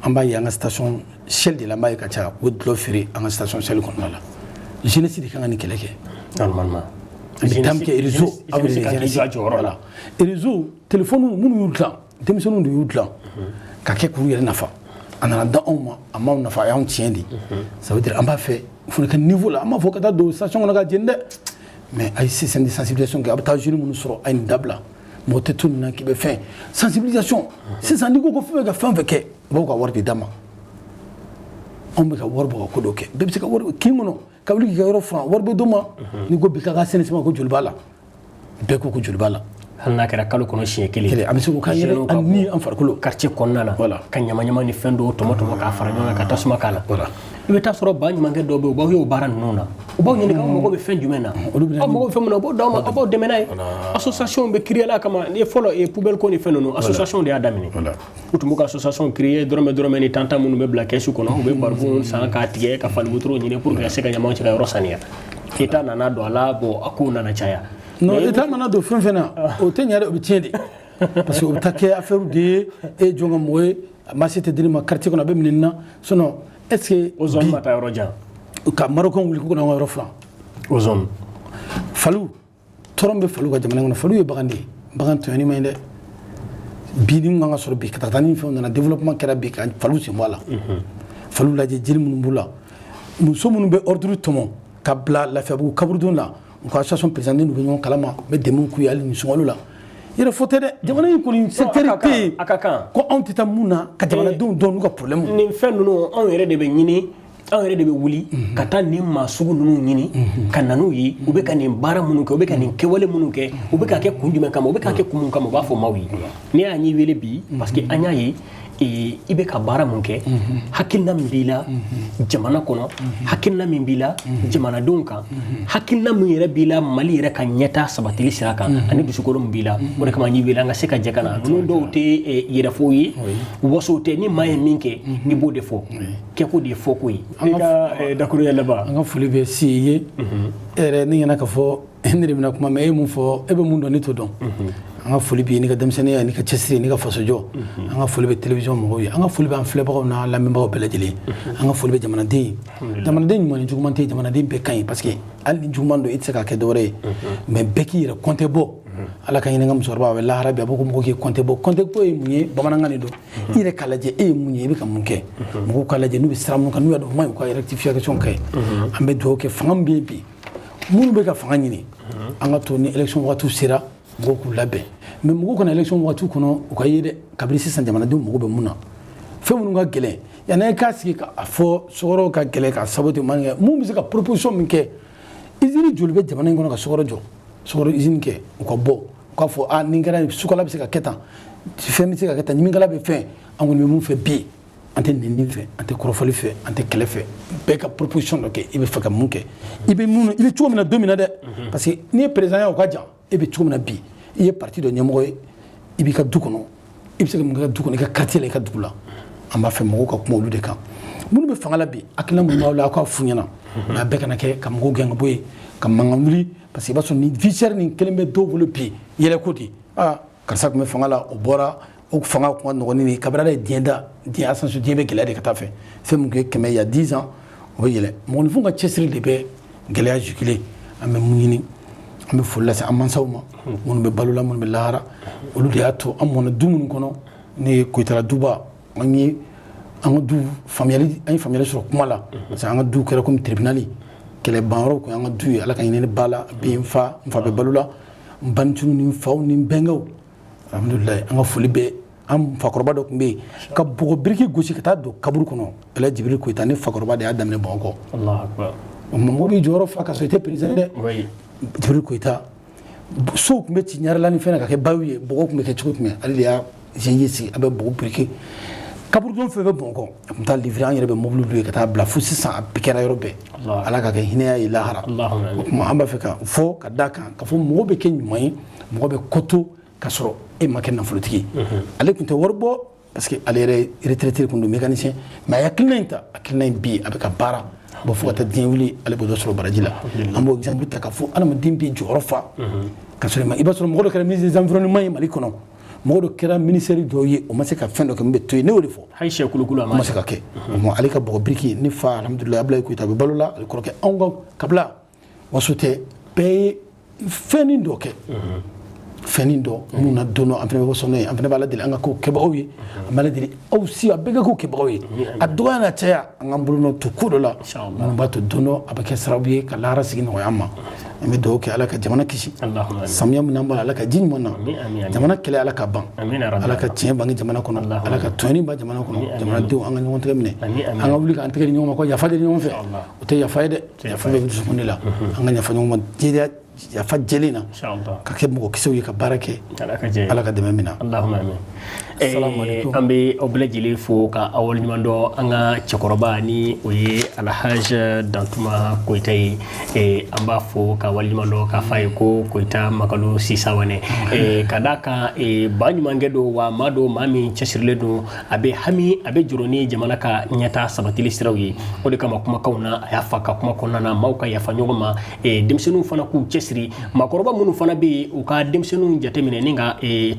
an b'a ye, an ka station Shell de la, an b'a ye ka caya, u bɛ dɔlɔ feere an ka station Shell kɔnɔna la. Jeunesse de kan ka nin kɛlɛ kɛ. Normalement. An bɛ taa min kɛ réseau, aw jeunesse kan k'i jɔ a jɔyɔrɔ la. Réseau, téléphone minnu y'u dilan, denmisɛnninw de y'u dilan ka kɛ k'u yɛrɛ nafa. A nana da anw ma, a m'anw nafa, a y'anw tiɲɛ de. Ça veut dire an b'a fɛ o fana ka niveau la, an b'a fɔ ka taa don station kɔnɔ ka jeni dɛ, mais a ye système de sensibilisation kɛ. A bɛ taa jeunes minnu sɔrɔ, a ye nin dabila, mɔgɔ tɛ to nin na k'i bɛ fɛn sensibilisation. Sisan n'i ko ko fɛn bɛ ka fɛn fɛn kɛ, u b'aw ka wari de d'a ma. Anw bɛ ka wari bɔ ka ko dɔ kɛ, bɛɛ bɛ se ka wari kin kɔnɔ ka wuli k'i ka yɔrɔ furan, wari bɛ d'o ma. N'i ko bi k'a ka assainissement, ko joli b'a la, bɛɛ ko ko joli b'a la. Hali n'a kɛra kalo kɔnɔ siɲɛ kelen. Kelen, an bɛ se k'o k'an yɛrɛ, an ni an farikolo. Quartier kɔnɔna la. Voilà. Ka ɲama ɲama ni fɛn dɔw tɔmɔ tɔmɔ k'a fara ɲɔgɔn kan ka tasuma k'a la. Voilà. I bɛ taa sɔrɔ ba ɲumankɛ dɔw bɛ yen, u b'aw ye o baara ninnu na, u b'aw ɲininka aw mago bɛ fɛn jumɛn na, Olu bɛ na aw mago bɛ fɛn min na, u b'o d'aw ma, aw b'aw dɛmɛ n'a ye. Association bɛ créer la kama ni fɔlɔ ye poubelle ko ni fɛn ninnu, association de y'a daminɛ. U tun b'u ka association créer, dɔrɔmɛ dɔrɔmɛ ni tantan minnu bɛ bila kɛsu kɔnɔ, u bɛ barikon san k'a tigɛ ka fali wotoro ɲini pour que ka se ka ɲamaw cɛ ka yɔrɔ saniya. État nana don a la, bon, a kow nana caya. Non, État mana don fɛn fɛn na, o tɛ ɲɛ dɛ, o bɛ tiɲɛ de, parce que o bɛ taa kɛ affaire de ye. E ye jɔn ka mɔgɔ ye? A marché tɛ dir'i ma quartier kɔnɔ, a bɛ minɛ nin na. Sinon, est ce que o zone ma taa yɔrɔ jan. Ka Marocain wuli k'u kana an ka yɔrɔ furan. O zone. Faliw tɔɔrɔ min bɛ faliw ka jamana kɔnɔ, faliw ye bagan de ye, bagan tɔɲɔni man ɲi dɛ. Bi ni mun kan ka sɔrɔ bi, ka taa ni fɛnw nana, développement kɛra bi, ka faliw sen bɔ a la. Faliw lajɛ, jeli minnu b'u la, muso minnu bɛ ordure tɔmɔ ka bila Lafiyabugu kaburudon la, u ka association président bɛ ɲɔgɔn kalama, n bɛ dɛmɛ k'u ye hali nin sunkalo la. Yɛrɛ fɔ tɛ dɛ, jamana in kɔni secteur tɛ yen a ka kan. ko anw tɛ taa mun na ka jamanadenw dɔn n'u ka problème. Nin fɛn ninnu, anw yɛrɛ de bɛ ɲini, anw yɛrɛ de bɛ wuli ka taa nin maa sugu ninnu ɲini ka na n'u ye. U bɛ ka nin baara minnu kɛ, u bɛ ka nin kɛwale minnu kɛ, u bɛ ka kɛ kun jumɛn kama, u bɛ ka kɛ kun mun kama, u b'a fɔ maaw ye. Ne y'a ɲi wele bi parce que an y'a ye i bɛ ka baara mun kɛ, hakilina min b'i la jamana kɔnɔ, hakilina min b'i la jamanadenw kan, hakilina min yɛrɛ b'i la Mali yɛrɛ ka ɲɛtaa sabatili sira kan, ani dusukolo min b'i la, o de kama n y'i wele an ka se ka jɛ ka na. Ninnu dɔw tɛ yɛrɛfɔw ye, wasow tɛ. Ni maa ye min kɛ, i b'o de fɔ, kɛko de ye fɔko ye. I ka dakuruɲɛ laban. An ka foli bɛ si ye e yɛrɛ ni ɲɛna k'a fɔ ne de bɛna kuma, mais e ye mun fɔ, e bɛ mun dɔn, ne t'o dɔn. An ka foli b'i ye n'i ka denmisɛnninya, n'i ka cɛsiri, n'i ka fasojɔ. An ka foli bɛ télévision mɔgɔw ye, an ka foli bɛ an filɛbagaw n'an lamɛnbagaw bɛɛ lajɛlen, an ka foli bɛ jamanaden ye. Jamanaden ɲuman ni juguman tɛ yen, jamanaden bɛɛ ka ɲi, parce que hali ni juguman don, i tɛ se k'a kɛ dɔwɛrɛ ye, mais bɛɛ k'i yɛrɛ compte bɔ. Ala ka ɲini ka musokɔrɔba, a bɛ lahara bi, a b'o ko mɔgɔ k'i compte bɔ. Compte bɔ ye mun ye? Bamanankan de don. I yɛrɛ k'a lajɛ e ye mun ye, i bɛ ka mun kɛ, mɔgɔw k'a lajɛ n'u bɛ sira mun kan, n'u y'a dɔn o man ɲi, u ka rectification kɛ. An bɛ dugawu kɛ fanga min bɛ yen bi, minnu bɛ ka fanga ɲini, an ka to ni élection wagatiw sera, mɔgɔw k'u labɛn, mais mɔgɔw kana élection wagatiw kɔnɔ u ka ye dɛ. Kabini sisan, jamanadenw mago bɛ mun na, fɛn minnu ka gɛlɛn, yanni e k'a sigi k'a fɔ sukaro ka gɛlɛn ka sababu ten man kɛ, mun bɛ se ka proposition min kɛ, usine joli bɛ jamana in kɔnɔ ka sukaro jɔ, sukaro usine kɛ, u ka bɔ u k'a fɔ a nin kɛra, sukala bɛ se ka kɛ tan, fɛn bɛ se ka kɛ tan, ɲiminkala bɛ fɛn. An kɔni bɛ mun fɛ bi? An tɛ nɛni fɛ, an tɛ kɔrɔfɔli fɛ, an tɛ kɛlɛ fɛ. Bɛɛ ka proposition dɔ kɛ, i bɛ fɛ ka mun kɛ, i bɛ mun, i bɛ cogo min na don min na dɛ, parce que n'i ye président ye, o ka jan. E bɛ cogo min na bi, i ye parti dɔ ɲɛmɔgɔ ye, i b'i ka du kɔnɔ, i bɛ se ka mun kɛ i ka du kɔnɔ, i ka quartier la, i ka dugu la? An b'a fɛ mɔgɔw ka kuma olu de kan. Minnu bɛ fanga la bi, hakilina minnu b'aw la, aw k'a f'u ɲɛna, mais a bɛɛ kana kɛ ka mɔgɔw gɛn ka bɔ yen, ka mankan wuli, parce que i b'a sɔrɔ ni vie chère nin kelen bɛ dɔw bolo bi, yɛlɛko de. Aa, karisa tun bɛ fanga la, o bɔra, o fanga tun ka nɔgɔn ni nin ye. Kabini Ala ye diɲɛ da, diɲɛ ascension, diɲɛ bɛ gɛlɛya de ka taa fɛ. Fɛn min tun ye 100 il y a 10 ans, o bɛ yɛlɛ. Mɔgɔninfinw ka cɛsiri de bɛ gɛlɛya juguler. An bɛ mun ɲini? An bɛ foli lase an mansaw ma, minnu bɛ balo la, minnu bɛ lahara. Olu de y'a to an mɔnna du minnu kɔnɔ, ne ye Koyitala duba. An ye an ka du faamuyali, an ye faamuyali sɔrɔ kuma la, parce que an ka du kɛra komi tribunal, kɛlɛ banyɔrɔ kun y'an ka du ye. Ala ka hinɛ ne ba la bi, n fa bɛ balo la, n banicinin ni n faw ni n bɛnkɛw, alhamdulilayi. An ka foli bɛ an fakɔrɔba dɔ tun bɛ yen ka bɔgɔ biriki gosi ka taa don kaburu kɔnɔ, Elhaji Jibiri Koyita. Ne fakɔrɔba de y'a daminɛ Bamakɔ. Allahu akbar. O mɔgɔ b'i jɔyɔrɔ fa ka sɔrɔ i tɛ président dɛ. Jibiri Koyita, sow tun bɛ ci ɲarela ni fɛn na ka kɛ bayiw ye, bɔgɔ tun bɛ kɛ cogo jumɛn? Ale de y'a GIE sigi, a bɛ bɔgɔ biriki kaburudon fɛn bɛ Bamakɔ, a tun taa livrer. An yɛrɛ bɛ mobili don yen ka taa bila fo sisan, a bɛɛ kɛra yɔrɔ bɛɛ. Ala ka kɛ hinɛya ye lahara. Allahumma O tuma an b'a fɛ ka fɔ ka da kan ka fɔ mɔgɔ bɛ kɛ ɲuman ye, mɔgɔ bɛ koto ka sɔrɔ e ma kɛ nafolotigi ye. Ale tun tɛ wari bɔ, parce que ale yɛrɛ retraité kun don, mécanicien, mais a ye hakilina in ta. Hakilina in bi, a bɛ ka baara bɔn fo ka taa diɲɛ wuli, ale b'o dɔ sɔrɔ baraji la. An b'o exemple ta ka fɔ adamaden b'i jɔyɔrɔ fa ka sɔrɔ i ma. I b'a sɔrɔ mɔgɔ dɔ kɛra ministre des environnements ye Mali kɔnɔ, mɔgɔ dɔ kɛra ministère dɔw ye, o ma se ka fɛn dɔ kɛ min bɛ to yen. Ne y'o de fɔ. Hali sɛ kulukulu a o ma ma se ka kɛ. O ma ale ka bɔgɔ biriki. Ne fa, alhamdulilayi, Abulayi Koyita bɛ balo la, ale kɔrɔkɛ. Anw ka kabila waso tɛ, bɛɛ ye fɛnnin dɔ kɛ, fɛnnin dɔ mun na. Don dɔ an fana bɛ waso n'o ye. An fana bɛ Ala deli an ka kow kɛbagaw ye, an bɛ Ala deli aw si a bɛɛ ka kow kɛbagaw ye. A dɔgɔya n'a caya, an k'an bolo nɔ to ko dɔ la Inshallah. minnu b'a to don dɔ a bɛ kɛ sababu ye ka lahara sigi nɔgɔya an ma. An bɛ dugawu kɛ, Ala ka jamana kisi. Allahumma amin. Samiya min an b'a la, Ala ka ji ɲuman na. Amin, amin, amin. Jamana kɛlɛ, Ala ka ban. Amin ya rabbi. Ala ka tiɲɛ bange jamana kɔnɔ. Allahumma. Ala ka tɔɲɔni ban jamana kɔnɔ. Jamanadenw, an ka ɲɔgɔn tɛgɛ minɛ. Amin, amin. An ka wuli k'an tɛgɛ di ɲɔgɔn ma ko yafa deli ɲɔgɔn fɛ. Inshallah. O tɛ yafa ye dɛ, yafa bɛ dusukun de la. An ka yafa ɲɔgɔn ma jɛya, yafa jɛlen na, Inshallah. ka kɛ mɔgɔ kisɛw ye ka baara kɛ. Ala ka jɛ ye. Ala ka dɛmɛ min na. Allahumma amin. Assalamu alaikum. An bɛ aw bɛɛ lajɛlen fo ka aw waleɲuman dɔn. An ka cɛkɔrɔba ni o ye Alhaji Dantuma Koyita ye, an b'a fo ka waleɲuman dɔn k'a f'a ye ko Koyita Makalu Sisawanɛ. Ka d'a kan ba ɲumankɛ don wa, maa don, maa min cɛsirilen don, a bɛ hami, a bɛ jɔrɔ ni jamana ka ɲɛta sabatili siraw ye. O de kama kumakanw na, a y'a fa ka kuma kɔnɔna na, maaw ka yafa ɲɔgɔn ma, denmisɛnninw fana k'u cɛsiri, maakɔrɔba minnu fana bɛ yen, u ka denmisɛnninw jateminɛ ni ka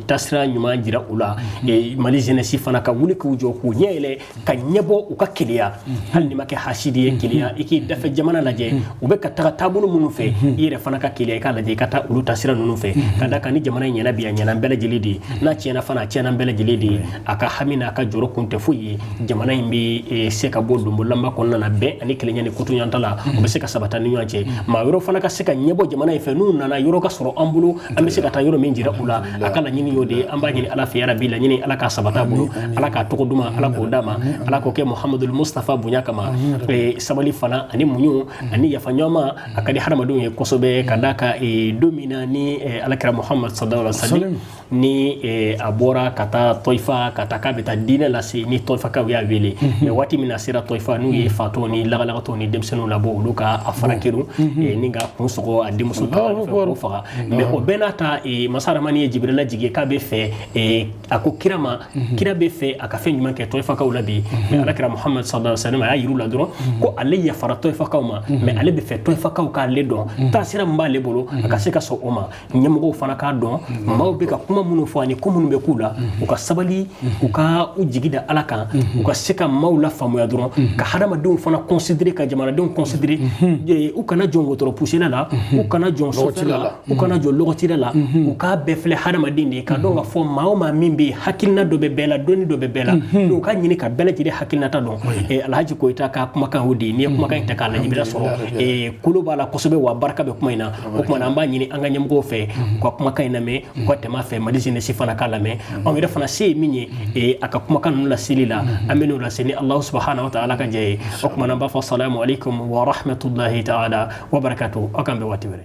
taasira ɲuman jira u la. Mali jeunesse fana ka wuli k'u jɔ, k'u ɲɛ yɛlɛ ka ɲɛbɔ u ka keleya. Hali n'i ma kɛ hasidi ye, keleya i k'i dafɛ jamana lajɛ, u bɛ ka taga taabolo minnu fɛ, i yɛrɛ fana ka keleya, i k'a lajɛ i ka taa olu taasira ninnu fɛ. Ka d'a kan ni jamana in ɲɛna bi, a ɲɛna bɛɛ lajɛlen de ye. N'a tiɲɛna fana, a tiɲɛna bɛɛ lajɛlen de ye. A ka hami n'a ka jɔrɔ kun tɛ foyi ye jamana in bɛ se ka bɔ donbolamba kɔnɔna na, bɛn ani kelenya ni kotoɲanta la, o bɛ se ka sabata ni ɲɔgɔn cɛ. Maa wɛrɛw fana ka se ka ɲɛbɔ jamana in fɛ, n'u nana, yɔrɔ ka sɔrɔ an bolo, an bɛ se ka taa yɔrɔ min jira u la. A ka laɲini y'o de ye. An b'a ɲini Ala fɛ yarabi, laɲini Ala k'a sabata bolo, Ala k'a tɔgɔ duman, Ala k'o d'a ma, Ala k'o kɛ Muhamadul Mustafa bonya kama. Sabali fana ani muɲu ani yafa ɲɔgɔn a ka di hadamadenw ye kosɛbɛ. Ka d'a kan don min na ni alakira Muhamad sallallahu alaihi wasallam ni a bɔra ka taa Tɔyifa, ka taa k'a bɛ taa diinɛ lase, ni Tɔyifakaw y'a wele, mais waati min na a sera Tɔyifa, n'u ye fatɔw ni lagalakatɔw ni denmisɛnninw labɔ, olu ka a fara kerun ni ka kun sɔgɔ a denmuso ta fɛ k'o faga. Mais o bɛɛ n'a ta, masa Ramani ye Jibirila jigin k'a bɛ fɛ, a ko kira ma, kira bɛ fɛ a ka fɛn ɲuman kɛ Tɔyifakaw la bi. Mais alakira Muhamad sallallahu alaihi wasallam a y'a yir'u la dɔrɔn ko ale yafara Tɔyifakaw ma, mais ale bɛ fɛ Tɔyifakaw k'ale dɔn, taasira min b'ale bolo, a ka se ka sɔn o ma. Ɲɛmɔgɔw fana k'a dɔn maaw bɛ ka kuma minnu fɔ ani ko minnu bɛ k'u la, u ka sabali, u ka u jigi da Ala kan, u ka se ka maaw la faamuya dɔrɔn, ka hadamadenw fana considérer, ka jamanadenw considérer. U kana jɔn wotoro pusela la, u kana jɔn sofɛr la, u kana jɔn lɔgɔtira la, u k'a bɛɛ filɛ hadamaden de ye, ka dɔn ka fɔ maa o maa min bɛ yen, hakilina dɔ bɛ bɛɛ la, dɔnni dɔ bɛ bɛɛ la. Donc u ka ɲini ka bɛɛ lajɛlen hakilinata dɔn. Alhaji Koyita ka kumakan o de ye. N'i ye kumakan in ta k'a lajɛ, i bɛ sɔrɔ kolo b'a la kosɛbɛ, wa barika bɛ kuma in na. O tuma na an b'a ɲini an ka ɲɛmɔgɔw fɛ, u ka kumakan in lamɛn, u ka tɛmɛ a fɛ. Mali jeunesse fana k'a lamɛn. Anw yɛrɛ fana se ye min ye a ka kumakan ninnu laseli la, an bɛ n'o lase ni Alahu subahana wa taala ka jɛ ye. O tuma na an b'a fɔ salamu aleykum wa rahmatulahi taala wa barakatuh. Aw k'an bɛn waati wɛrɛ.